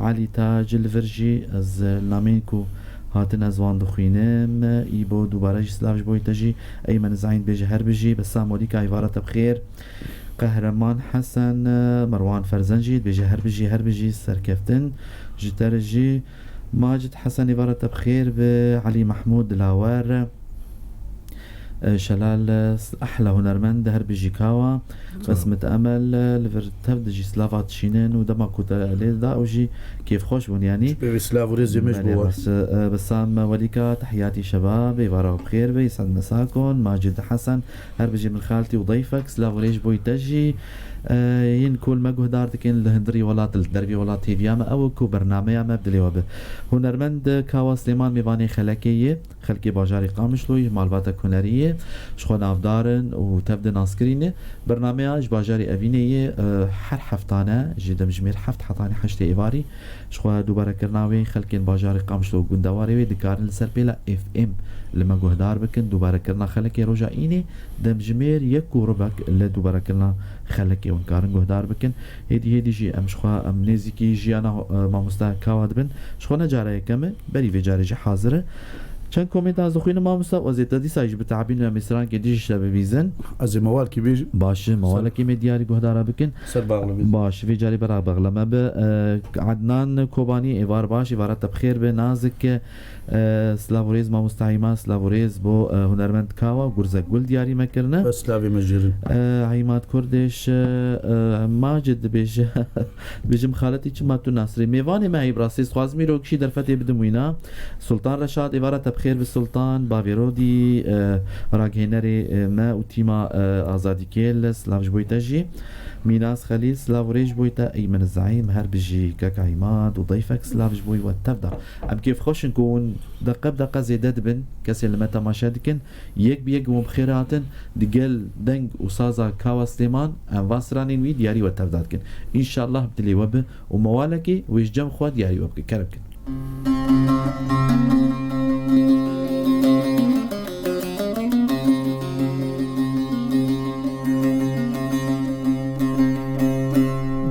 Elî Tac li vir jî ez nameyên ku hatin ez wan dixwînim. Îbo dubare jî silav ji bo te jî. Eymen Zaîn dibêje her bijî. Bessam Welîka êvara te bi xêr. Qehreman Hesen, Merwan Ferzen jî dibêje her bijî, her bijî serkeftin ji te re jî. Macid Hesen êvara te bi xêr be. Elî Mehmûd Dilawer. E, Şelal, e, s-, ehla hunermend, her bijî Kawa. Sağ ol. Besmet Emel, e, li vir tev de jî silava dişînin û dema ku te lê da, ew jî kêfxweş bûn, yanî. Ji pê ve silav û rêzê me ji bo Belê, we. rast, e, Besam Welîka, tehiyatî şebab, êvara bi xêr be, Îsad Mesakon, Macid Hesen, her bijî min xaltî û dayfek, silav û rêz ji bo te jî. E, yên ku li me guhdar dikin li hundirî welat, li dervî welat hêviya me, ew ku bernameya me bi dilê we be. Hunermend Kawa Silêman mêvanê xelekê ye. Xelkê bajarê Qamişloyê ji malbatek hunerî ye, ji xwe navdar in û tev de naskirî ne. Bernameya ji bajarê Evînê ye, e, her heftane ji demjimêr heft hetanî heştê êvarî ji xwe dubarekirina wê xelkên bajarê Qamişlo û gundewarê wê dikarin li ser pêla F M li me guhdar bikin. Dubarekirina xelekê roja Înê demjimêr yek û rubek li dubarekirina xelekê hûn karin guhdar bikin. Hêdî hêdî jî em ji xwe em nêzîkî jiyana, e, mamoste Kawa dibin. Ji xwe ne cara yekem e, berî vê carê jî hazir e. Çend komênta ez dixwînim, mamosta, û ez ê te dîsa jî bitehabînim, em ê strankê dî jî te bibîzin. Ez ê mewalkî bêjim. Baş e, mewalekê me diyarî guhdara bikin. Ser baxle bî. Baş e, vê carî bera bexle me bi. E, Ednan Kobanî, êvar baş, êvara te bi xêr be, nazik. E, silav û rêz mamosta Îmad, silav û rêz bo, e, hunermend Kawa, Gurzek Gul diyarî me kirine. Bes slavê me jê re. E, Îmad Kurdiş, e, e, Macid dibêje. Bijim xaletî çima tu nasirî. Mêvanê me heyî bi rastî, dixwazim îro kişî derfetê bidim wîna. Sultan Reşad, êvara te bi xêr bi Sultan, bavê Rodî, e, ragihenerê, e, me û tîma, e, Azadî Kêl, silav ji bo te jî. Mînas Xelîl, silav û rêz ji bo te, ey min zeîm, her bijî, keka Îmad û dayfek silav ji bo we tev da. Em kêfxweş in ku hûn deqe bi deqe zêde dibin, kesên li me temaşe dikin. Yek bi yek hûn bi xêr hatin, digel deng û saza Kawa Silêman, em va stranên wî diyarî we tev da dikin. Înşallah bi dilê we bi û mewalekê wê ji cem xwe diyarî we bike. Kerem kin.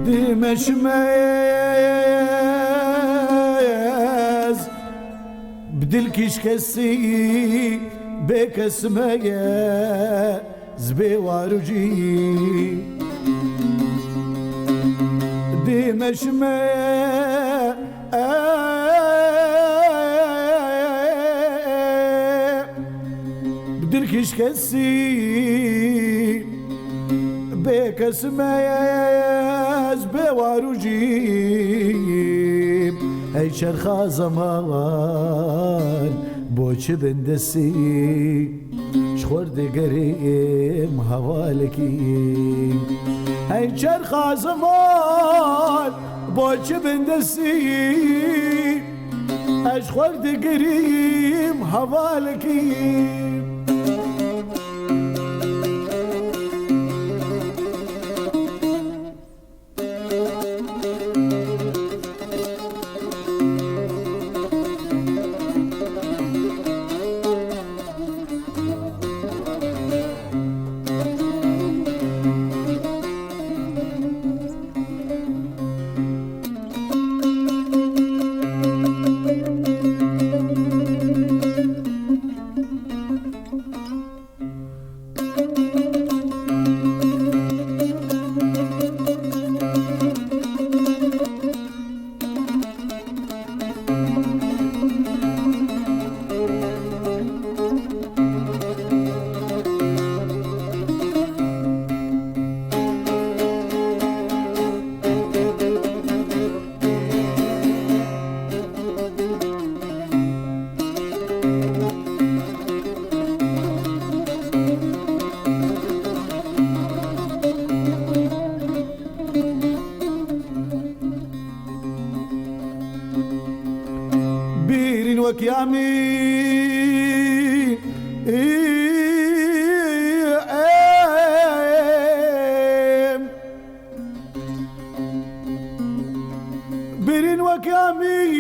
Dimeşme ez Bi dilkî şikestî bê kes me ye, zibê war û cî. Dî me ji me, e, bi dilkî şikestî Bê kes me ez bê war û cî, hey çerxa zeman, bo çi bin destî, ji xwe digerim hevalekî. Hey çerxa zeman, bo çi bin destî, ez ji xwe digerim hevalekî. Bîrîn wek yamî Birîn wek yamîn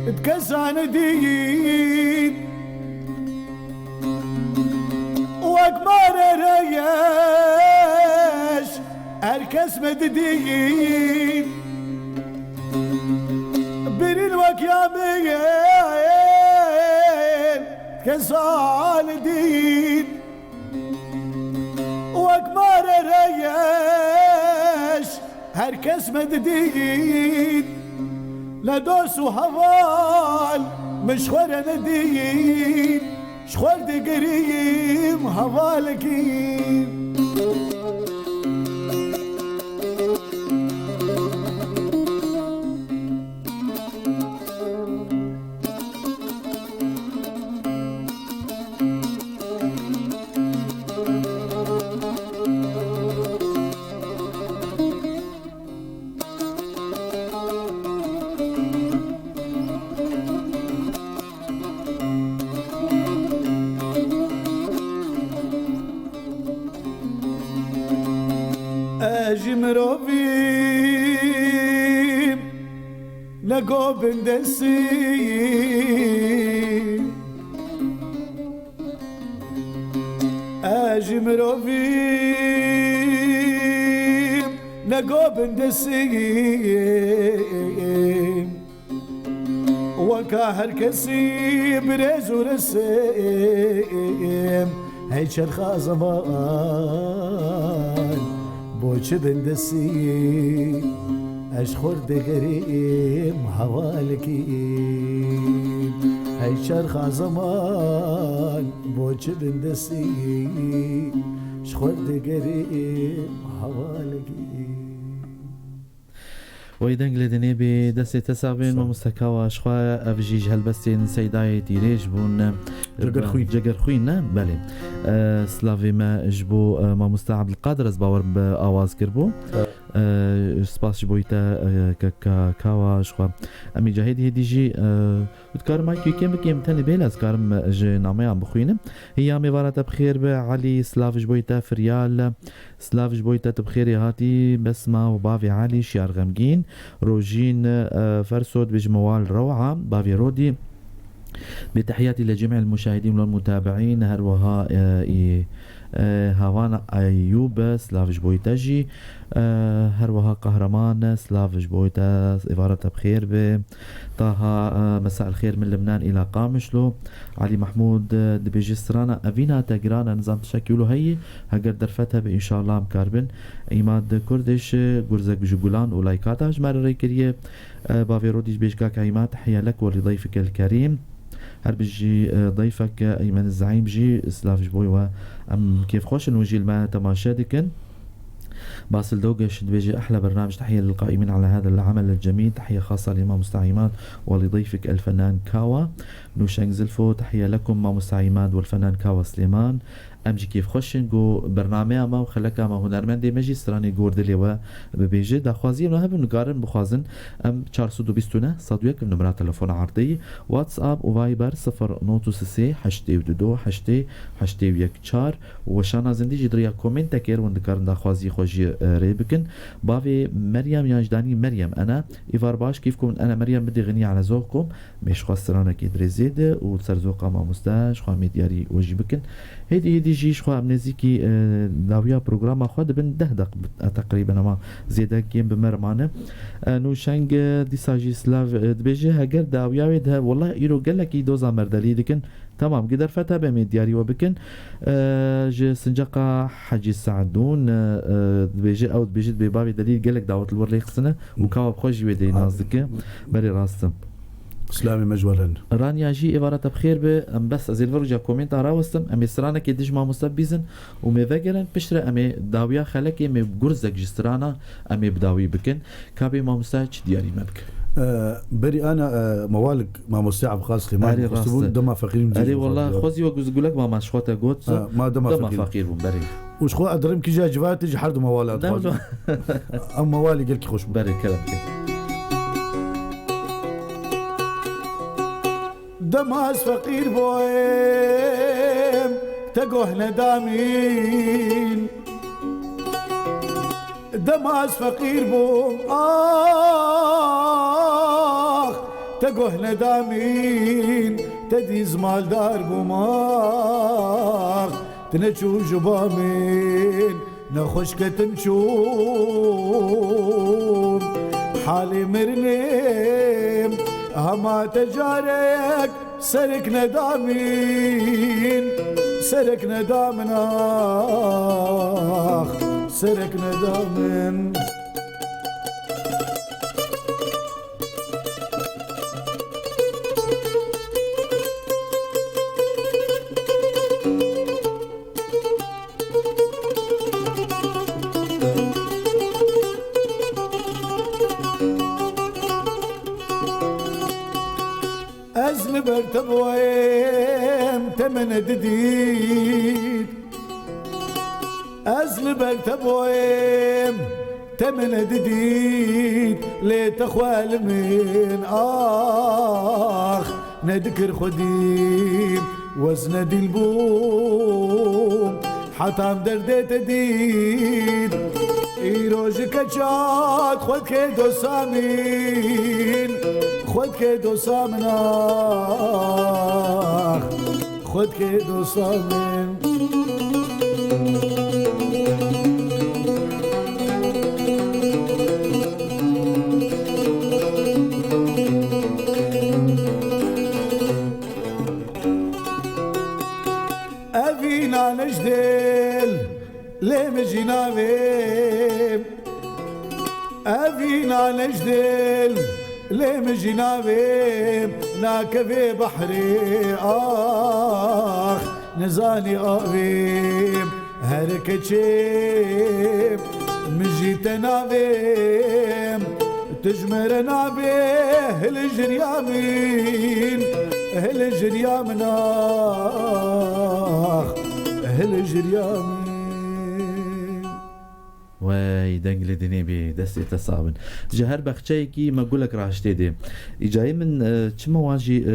di kesan dîn, wek marê reyeş her kes me didîn. Birîn wek yamîn di kesan dîn, wek marê reyeş her kes me didît. Ne dost û heval min ji xwe re nedît, ji xwe digirîm hevalekî. Ez jî mirovî ne go bindesî. Ez jî mirovî ne go bindesî. Wek Ka her kesî birêz û resim, hey çerxa zeman, bo çi bin desî, ez xwe digerim hevalekî. Hey çerxa zeman, bo çi bin desî, ez xwe digerim hevalekî. Wey deng lê dinê bê destê te sax bên, Sağ ol. Mamoste Kawa, ji xwe ev jî ji helbestên Seydayê Tîrêj bûn. Cegerxwîn. Cegerxwîn, ne? Belê. E, slavê me ji bo, e, Mamoste Abdulkadir, ez bawer bi awaz kiribû. Evet. E, spas ji bo te, e, ke, ke, Kawa, ji xwe. Em ê ca hêdî hêdî jî, e, û dikarim IQ kêm bikêm, tenê bêle ez karim ji nameyan bixwînim. Hiya mêvara te bi xêr be, Elî, silav ji bo te, Firyal, silav ji bo te, tu bi xêrê hatî, Besma û bavê Elî, Şiyar Xemgîn, Rojîn, e, Ferso, dibêjim Wal Rewa, bavê Rodî. Bi tehiyatî le cemî el muşahidîn wal mutabiîn, her wiha, e, î, e, Havan Eyûb, silav ji bo te jî. E, her wiha Qehreman, silav ji bo te, êvara te bi xêr be. Taha, e, mesa el xêr min Libnan îla Qamişlo. Elî Mehmûd, e, dibêje strana evîna te giran e, nizam tiştekî wilo heye. Heger derfet hebe, înşallah em karibin. Îmad Kurdiş, e, gurzek ji gulan û laykata ji me re rê kiriye. E, bavê Rodî dibêje kak Îmad, tehiye lek welî dayfik el kerîm. Her bijî, e, dayfek, e, Eymen Zeîm jî silav ji bo we. Em kêfxweş in hûn jî li me temaşe dikin. Basil Dogeş dibêje, "Ehla bernamij, tehiye lil qaîmîn ala hada el amel el cemîl, tehiye xasa li Mamoste Îmad ve li dayfik el fenan Kawa." Nûşeng Zilfo, "Tehiye lekum Mamoste Îmad wel fenan Kawa Silêman." Em jî kêfxweş in ku bernameya me û xeleka me hunermendê me jî stranê gor dilê we bibêje. Daxwaziyên we hebin, nikarin bixwazin. Em çar sed û bîst û neh sed û yek numera telefona erdê, WhatsApp û Viber sifir not sê heştê û du heştê heştê û yek çar. Weşana zindî jî di riya komêntekê hûn dikarin daxwazî xwe jî, e, rê bikin. Bavê Meryem yan ji danî Meryem ene. Îvar baş kîf ku min ene Meryem bidî xinî ele zox kom. Mêşxwa stranekê dirê zêde û ser zoqa mamoste ji xwe em ê diyarî we jî bikin. Hêdî hêdî jî ji xwe em nêzîkî, e, dawiya programa xwe dibin deh deq bi, e, teqrîben ema zêde kêm bi me re mane. E, Nûşeng, e, dîsa jî silav, e, dibêje, heger dawiya wê dihe, wela îro gelekî doza merdelî dikin. Temam, gi derfet hebe em ê diyarî we bikin. E, ji Sincaqa Hecî Se'dûn, e, e, dibêje, ew dibêje, dibê bavê Delîl gelek dawet li wir rêxistine û kawa bi xwe jî wê deyî naz dike. Berê rast e. Silamê me ji we re ne. Raniya jî êvara te bi xêr be. Em bes ez ê li vir uca komênta rawestim. Em ê stranekê dij mamoste bibîzin û em ê vegerin. Piştre em ê dawiya xelekê em ê gurzek ji strana em ê bi dawî bikin. Ka bê mamoste çi diyarî me bike? E, berî ana, e, mewalik mamoste Abqas Xêman Erê xwestibûn rast e. Dema feqîrî min Erê diyarî wala xwestiye. Xwezî we guzgulek ma ma ji xwe te got. Ha, ma dema Ha, ma feqîr. Feqîr bûm berî. Û ji xwe ez dirim kîja civatê ji her du mewala Ne, dixwazim. Ne. Em mewalî gelkî xweş bû. Berê, kerem ke. Dema ez feqîr boyem, te goh nedamîn. Dema ez feqîr bûm, ax, te goh nedamîn, te dîz maldar bûm, ax. Tu neçû ji ba min, nexweş ketin çûm. Halê mirinê hema te carek serek neda min, serek neda min, ax, serek neda min. Ez li ber te boyem, te min didît. Ez li ber te boyem, te min didît, lê te xwe li min, ax, nedikir xwedî, wezne dîl bûm, hetam derdê te dît. Îro ji keçak xwe dikê dosa min, xwe dikê dosa min, ax. Xwedkê dosta min. Lê min jî navê evîna nejdil, lê min jî navê nakevê behrê ax, nizanî avê her keçê min jî te navê. Tu ji min re nabê, hil jiriya min, hil jiriya min ax, hil jiriya min. Wey, deng li dinê bî, destê te sax bin. Ji her bexçeyekî me gulek rahiştê dê. Îcayê min, e, çima wan jî, e, e,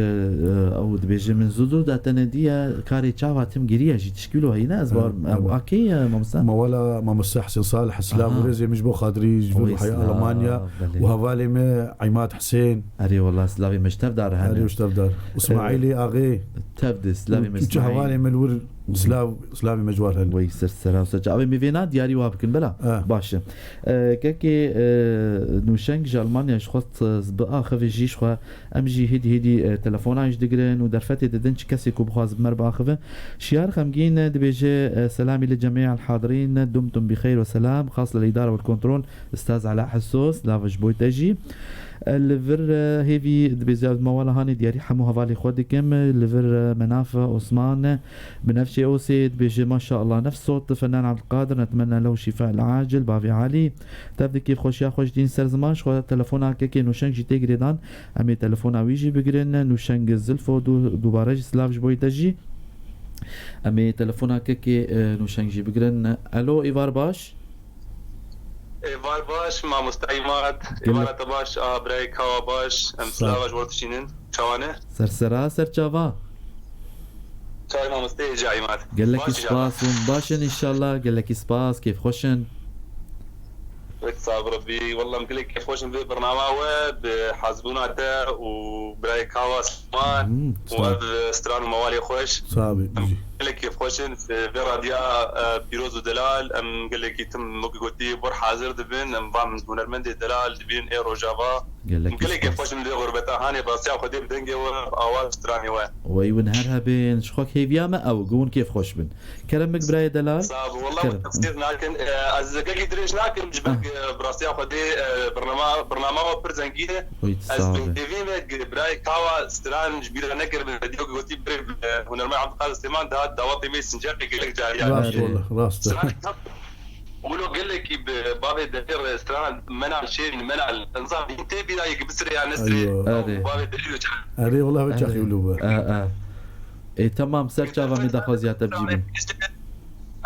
ew dibêje min zû zû da te nediye, karê çawa tim giriye jî tişkî wilo heyî ne, ez bawer, e, a kê ye, mamoste? Ma wela mamoste Hesên Salih, silav û rêzê min ji bo xatirî ji vir haya Almanya û hevalê me Îmad Hesên. Erê wela, silavê me ji tev dar hene. Erê ji tev dar. Û Îsmaîlê Axê. Tev de silavê me. Çi hevalê me li wir silav, silavê me ji wan hene. Wey ser sera ser. Avê mêvêna diyarî wa bikin, bela. Baş e. E, kekê, e, Nûşeng ji Almanya ji xwe t-, biaxive jî ji xwe. Em jî hêdî hêdî, e, telefonan jî digirin û derfetê didin çi kesê ku bixwaze bi me re biaxive. Şiyar Xemgîn dibêje, e, selamî li cemî el hadirîn, dumtum bi xeyr ve selam, xas li îdare ve kontrol, Ustaz Ela Hisso, silav ji bo te jî. E, li vir, e, hêvî dibêje ez mawala hanê diyarî hemû hevalê xwe dikim. Li vir, e, Menaf Osman, Binefşê Osê dibêje, maşallah, nefs sot Fenan Abdulkadir, netmenna lehu şifa el acil, bavê Alî. Tev di kêfxweşiya xwe ji dîn ser ziman, ji xwe telefona kekê Nûşeng jî tê girêdan. Em ê telefona wî jî bigirin. Nûşeng Zilfo du-, dubare jî silav ji bo te jî. Em ê telefona kekê, e, Nûşeng jî bigirin. Alo, êvar baş. Êvar baş, mamoste Îmad. Gelek- Êvara te baş, a birayê Kawa baş. Em Sağ ol. Silava ji we dişînin. Çawa ne? Ser sera, ser çava. Çawa mamoste, hêja Îmad. Gelekî spas, hûn baş in înşallah. Gelekî spas, kêfxweş in. Wek sax Rebî, wellah em gelek kêfxweş in vê bernama we, bi hazbûna te û birayê Kawa Silman Hmm, û sağ ol. Ev stran û mewalê xweş. Sağ ol. Em gelek kêfxweş in, vê radiya, e, pîroz û delal, em gelekî tim wekî gotî bor hazir dibin, em van hunermendê delal dibînin ê rojava. Gelekî Gelekî spas. Xweş in li gurbeta hanê, bi rasiya Xwedê bi dengê we, bi awa stranê we. Wey win her hebin, ji xwe hêviya me ew, ku hûn kêfxweş bin. Kerem bik birayê delal. Sağ ol. Wellah Kerem. Min teqsîr nakin. E, ez gelekî dirêj nakim, ji ber Ah. ku, e, bi rasiya Xwedê, e, bernama, bernama we pir zengîn e. Wey, Ez sağ ol. bi hêvî me, gi-, birayê Kawa stran ji bîra nekir, bi video ku gotî birê, e, hunermend Abdulkadir Süleyman dihat dawetê me Sincanê gelek cariyan. Rast Erê. Wala, rast. Stran Wilo gelekî bi bavê Delî re strana Menal Şêrîn, Menal, nizam hîn tê bîra yekî bisirê ya nesirê. Eywa. Erê. Bavê Delî re çar. Erê, wala ve Erê. çaxî wilo be. E, e. Ê, temam, ser çava me daxwaziya te bicî bin.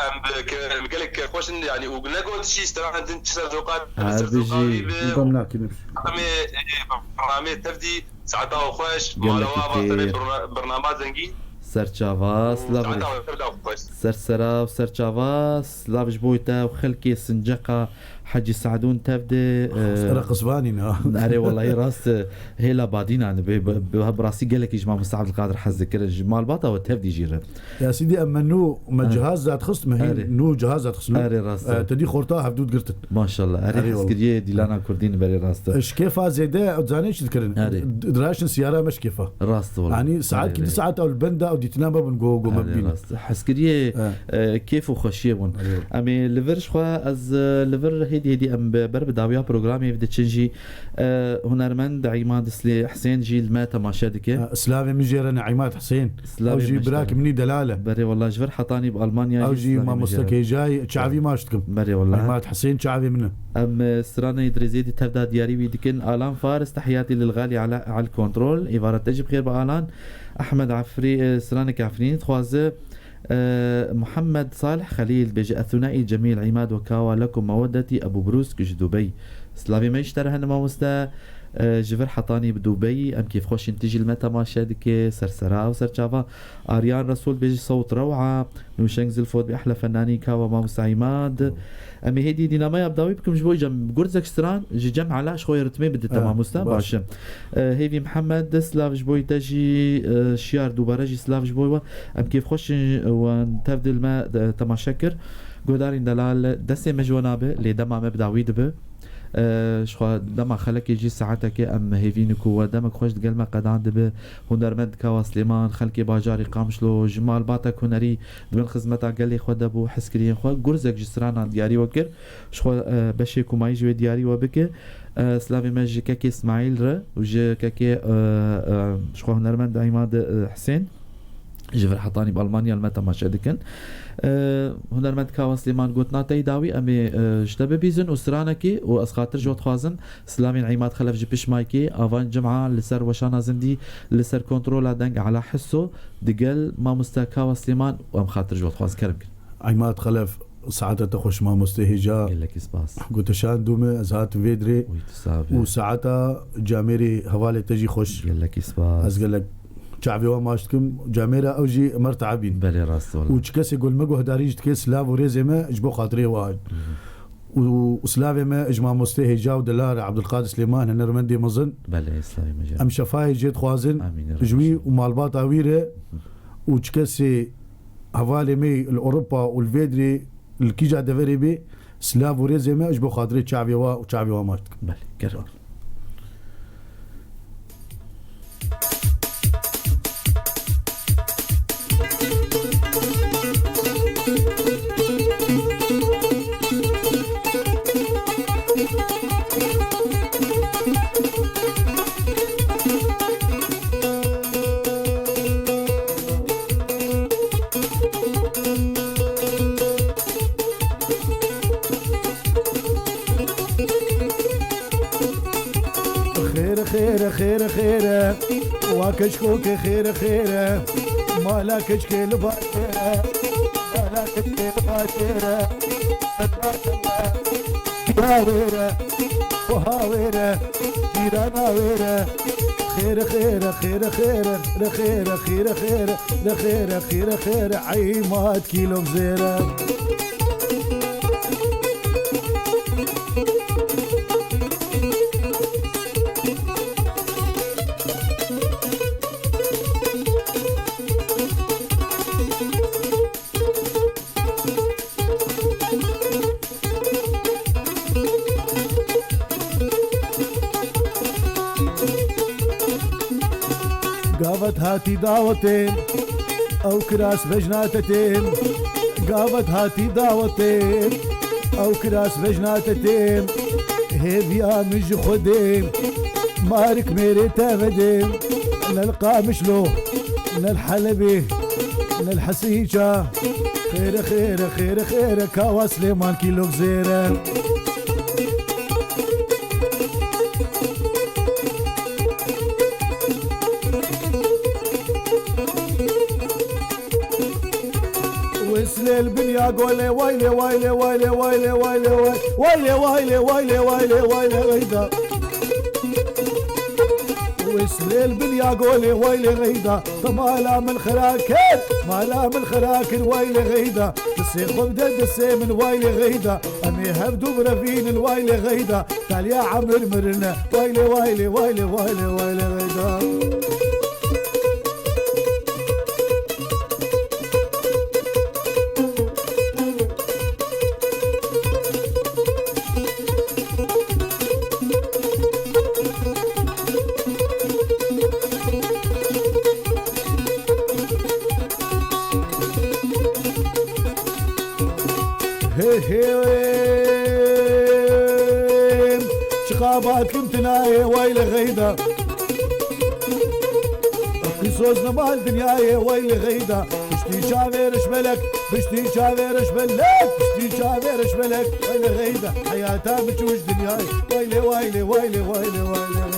Em bi ke-, em gelek xweş in, yani, û ne got şî strana din çi ser zoqat, Her ser bijî. zoqat wî bi. Gom nakin. Em ê, ê, bernamê tevdî Saeta we xweş, Gelekî mala we ava, xêr. Tenê birna-, bernama zengîn. Serçava, Û silav saeta re. we pir da xweş. Ser sera û serçava, silav ji bo te û xelkê Sinceqa Hecî Se'dûn tev de, e, Sera qisvanî ne. Erê, wellahî rast, e, hêla badînan, bi, bi, bi, bi rastî gelekî ji Mamoste Abdulkadir hez dikirin. Ji malbata we tev dî jî re. Ya Sîdî, em me nû, me Ha. cihaz zat xist, me hîn Erê. nû cihaz zat xist. Erê, rast e. E, te dî xorta hevdû girtin. Maşallah. Erê, Erê, heskiriyê dîlana kurdîn berê rast e. E, ji kêfa zêde, zanê çi dikirin? Erê. D-, diraşin siyara me ji kêfa. Rast wala. Yanî saet Erê, ki erê. di saet ew li benda ew dîtina me bûn go, go me Erê, bîne. rast. Heskiriyê, Ha. e, kêf û xweşiyê bûn. Erê. Em ê li vir ji xwe, ez, e, li vir hêdî hêdî em bi, ber bi dawiya programê diçin jî, e, hunermend Îmad Islê Husên jî li me temaşe dike. Ha, silavê min jê re ne Îmad Husên. Silavê Ew jî me ji birak te re. min î delal e. Berê, wela ji vir hetanî bi Almanyayê Ew jî silavê me mamoste jê re. Kêjayî, çavî maş dikim. Berê, wela. Îmad Husên çavê min e. Em, e, stranê Dirêzê dî tevda diyarî wî dikin. Alan Faris, tehiyatî lil ğalî Ela El Kontrol. Êvara te jî bi xêr be Alan. Ehmed Afrî, e, stranek Afrînî dixwaze. E, Muhammed Salih Xelîl dibêje, Ethunaî Cemîl Îmad we Kawa lekum meweddetî Ebu Brûsk ji Dubey. Silavê me ji te re hene mamoste. E, ji vir hetanî bi Dubey, em kêfxweş in tu jî li me temaşe dike, ser sera û ser çava. Aryan Resul dibêje, sewt rewa, Nûşeng Zilfot bi ehla fennanî Kawa Mamoste Îmad. Em ê hêdî dînameya bi dawî bikim ji bo cem, gurzek stran ji cem Ela ji xwe ritmê bidite Ha, mamoste, baş. baş e. E, Hêvî Mihemed, silav ji bo te jî, e, Şiyar dubare jî silav ji bo we. Em kêfxweş in, we tev dil me, e, temaşe kir. Guhdarên delal, destê me ji we nabe, lê dema me bi dawî dibe. E, ji xwe dema xelekê jî saetekê em hêvî ne ku we demek xweş digel me qedan dibe. Hunermend Kawa Silêman, xelkê bajarê Qamişlo, ji malbatek hunerî di bin xizmeta gelê xwe de bû, hizkiriyên xwe, gurzek ji stranan diyarî we kir. Ji xwe, e, beşê kumayî ji wê diyarî we bike. E, silavê me ji kekê Smaîl re û ji kekê, e, e, ji xwe hunermend Îmad, e, Hisên. Ji vir hetanî bi Almanya li me temaşe dikin. E, hunermend Kawa Silêman, gotina te yî dawî em ê, e, ji te bibîzin û stranekî û ez xatir ji we dixwazim, silavên Îmad Xelef ji pişt maykê, Avan Cima li ser weşana zindî, li ser kontrola deng Ela Hisso, digel mamoste Kawa Silêman û em xatir ji we dixwazin. Kerem kin. Îmad Xelef, saeta te xweş mamoste hêja. Gelekî spas. Gote şan dûme, ez hatim vê dirê. Wî tu sabe. Û saeta camêrê hevalê te jî xweş. Gelekî spas. Ez gelek çavê we maç dikim. Camêra ew jî mertebîn. Belê, rast wala. Û çi kesê ku li me guhdarî jî dike, silav û rêzê me ji bo xatirê we. Û, û silavê me ji mamostê hêja û delar Ebdulqadir Silêman, hunermendê mezin. Belê, silavê me jî. Em şefayê jê dixwazin. Amîn, ji wî Rabbi. Û malbata wî re. Û çi kesê hevalê me li Ewropa û li vê dirê li kîja deverê bê, silav û rêzê me ji bo xatirê çavê wa û çavê wa maç dikim. Belê, gerek. Xêr, xêr, xêr, xêr, wa keçko ke xêr, xêr, mala keçkê li baş e, mala keçkê li baş e. Ya wê re, oha wê re, cîrana wê re. Xêr, xêr, xêr, xêr, re xêr, xêr, xêr, re xêr, xêr, xêr, Îmad kîlok zêre. Gavet hatî dawetê, ew kiras bejna te têm. Gavet hatî dawetê, ew kiras bejna te têm. Hêviya min ji Xwedê, marik mêrê te vedê. Ne li Qamişlo, ne li Helebê, ne li Hesîça. Xêre, xêre, xêre, xêre, Kawa Silêman kîlok zêre. Wê silê li bin ya golê, waylê, waylê, waylê, waylê, waylê, way. Waylê, waylê, waylê, waylê, waylê, weyda. Wê silê li bin ya golê, waylê, weyda. Te mala min xira kir, mala min xira kir, waylê, weyda. Destê xwe bide destê min, waylê, weyda. Em ê hevdu birevînin, waylê, weyda. Taliya emir mirine, waylê, waylê, waylê, waylê, waylê, weyda. Hê hê, çiqa bat kim tinayê, waylê, weyda. Qîsos nimal dinyayê, waylê, weyda. Piştî çavê rişbelek, piştî çavê rişbelek, piştî çavê rişbelek, waylê, weyda. Heyata min çû ji dinyayê, waylê, waylê, waylê, waylê, waylê, weyda.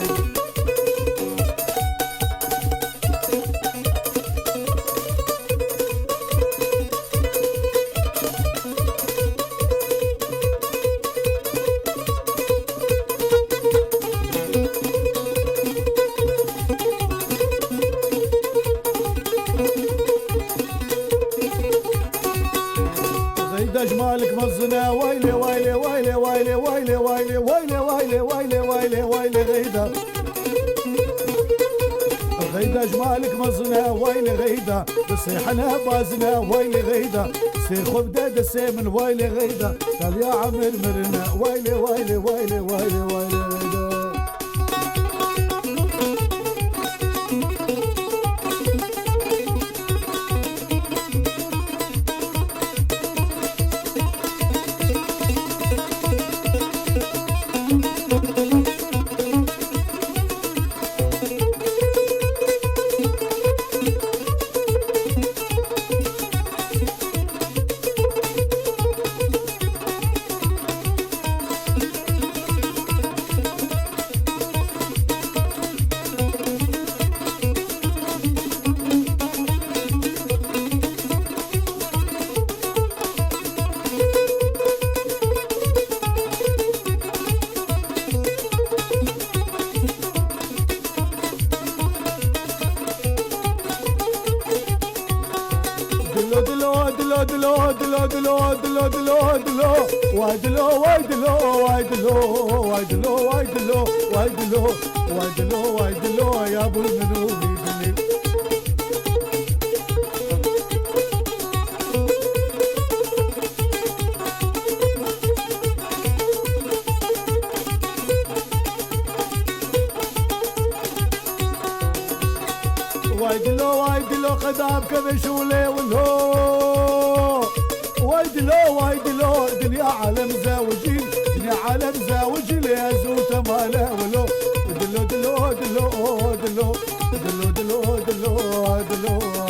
Xeyda ji malik mezine, waylê, waylê, waylê, weyda. Xeyda ji malik mezine, waylê, weyda. Bi sêhene bazine, waylê, weyda. Xwe bide destê min, way lê xeyda, taliya emir mirine, way lê, way lê, way lê, way lê, way lê xeyda. Dilo, dilo, dilo, dilo, dilo, dilo, dilo, dilo, dilo, dilo. Way dilo, way dilo, way dilo, way dilo, way dilo, way dilo, way dilo, way dilo, ya bul minu bidini. Way dilo, way dilo, qedam keve şûlê wilo. Way dilo, way dilo, dinya alem zewicî, dinya alem zewicî lê ez û te male wilo. Dilo, dilo, dilo, dilo, dilo, dilo, dilo, dilo, dilo.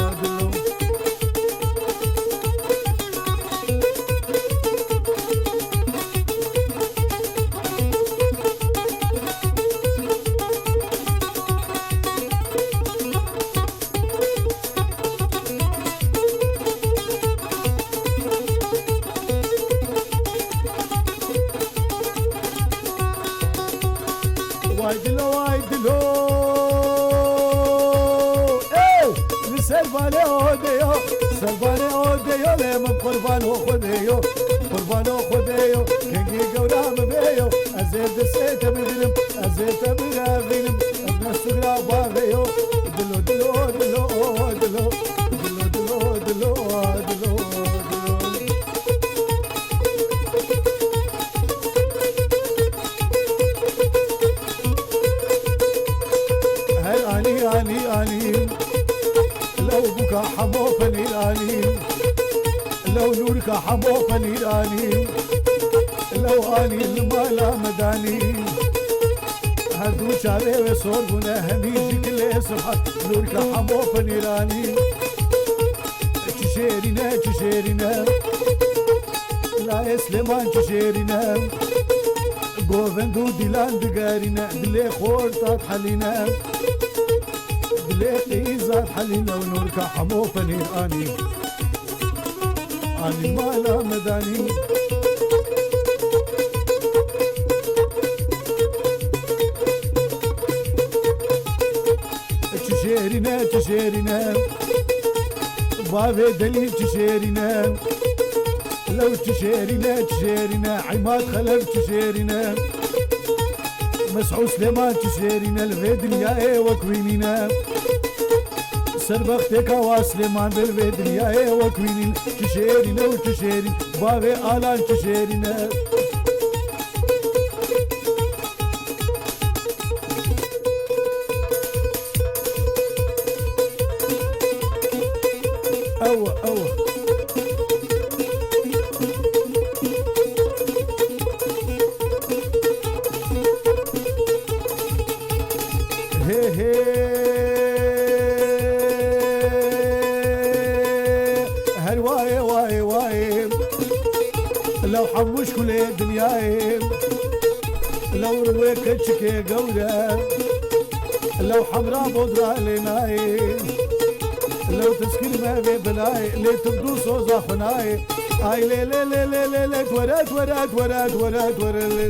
Way dilo, way dilo. Ey! Li ser vanê odê yo, ser vanê odê yo, lê min qurbano Xwedê yo, qurbano Xwedê yo, kengî gewra min bê yo, ez ê destê te bigrim, ez ê te birevînim, ev ne sigra bavê yo, dilo, dilo, dilo, dilo, dilo, dilo, dilo, dilo, dilo. Her anî, anî, anî. Lew bûka hemo penîr anî. Lew nûrka hemo penîr anî. Lew anî li mala me danî. Her du çavê wê sor bûne, hemî ji kilê sibhat. Nûrka hemo penîr anî. Çi şêrîn e, çi şêrîn e. Layê Silêman çi şêrîn e. Govend û dîlan digerîne, dilê xorta dihelîne. Dilê qîza dihelîne û nûrka hemo penîr anî. Anî mala me danî. Çi şêrîn e, çi şêrîn e. Bavê delîl çi şêrîn e. Lew çi şêrîn e, çi şêrîn e. Îmad Xelef çi şêrîn e. Mesûd Silêman çi şêrîn e. Li vê dinyayê wek wî nîne. Ser bextê ka wa Silêman be, li vê dinyayê wek wî nîne. Çi şêrîn e û çi şêrîn. Bavê Alan çi şêrîn e. Ew, ew. Hê, hê. Her wayê, wayê, wayê. Lew hemû ji kulê dinyayê. Lew wê keçikê gewre. Lew hemra bodra lê nayê. Lew teskîr me vê bilayê. Lê tu dû soza xwe nayê. Ay lê, lê, lê, lê, lê, lê, twere, twere, twere, twere, twere, lê.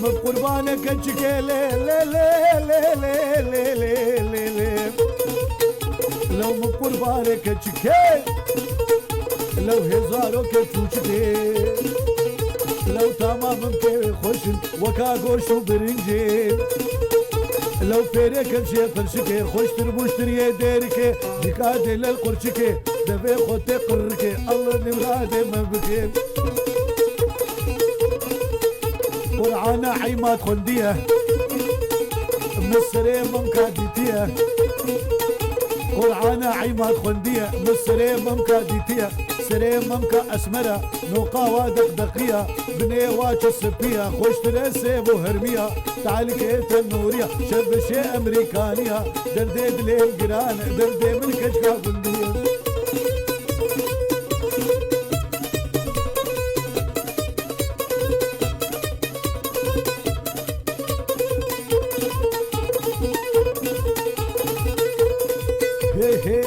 Min qurbane keçikê lê, lê, lê. Lew min qurbane keçikê. Lew hêzaro ke çûçikê. Lew tamamim kê xweşin, weka goş û birincê. Lew pêrê kevşê qirşikê, xweştir muştir yê dêrikê. Dîka dê lel qurçikê, devê xwe tê qirrikê. Allah nimradê me bikê. Qur'ana eymat xwendiye, min serê mimka dîtiye. Qur'ana eymat xwendiye, min serê mimka dîtiye. Serê mimka esmera, noqawa deqdeqiya, binê wa çi sipiya, xweştire sêv û hermiya, talikê tenûriya, şevbişê emerîkaniya, derdê dilê giran, derdê min keçka gundiye. Hê hê,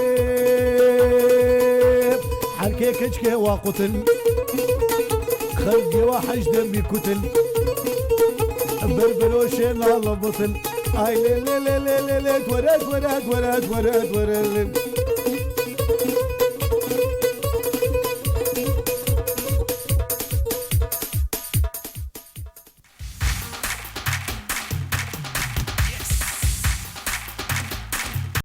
herkê keçkê wa qutin, xelkê wa hej demî kutin, berberoşê nala bitin. Ay lê lê lê lê lê lê, twere twere twere twere twere lê.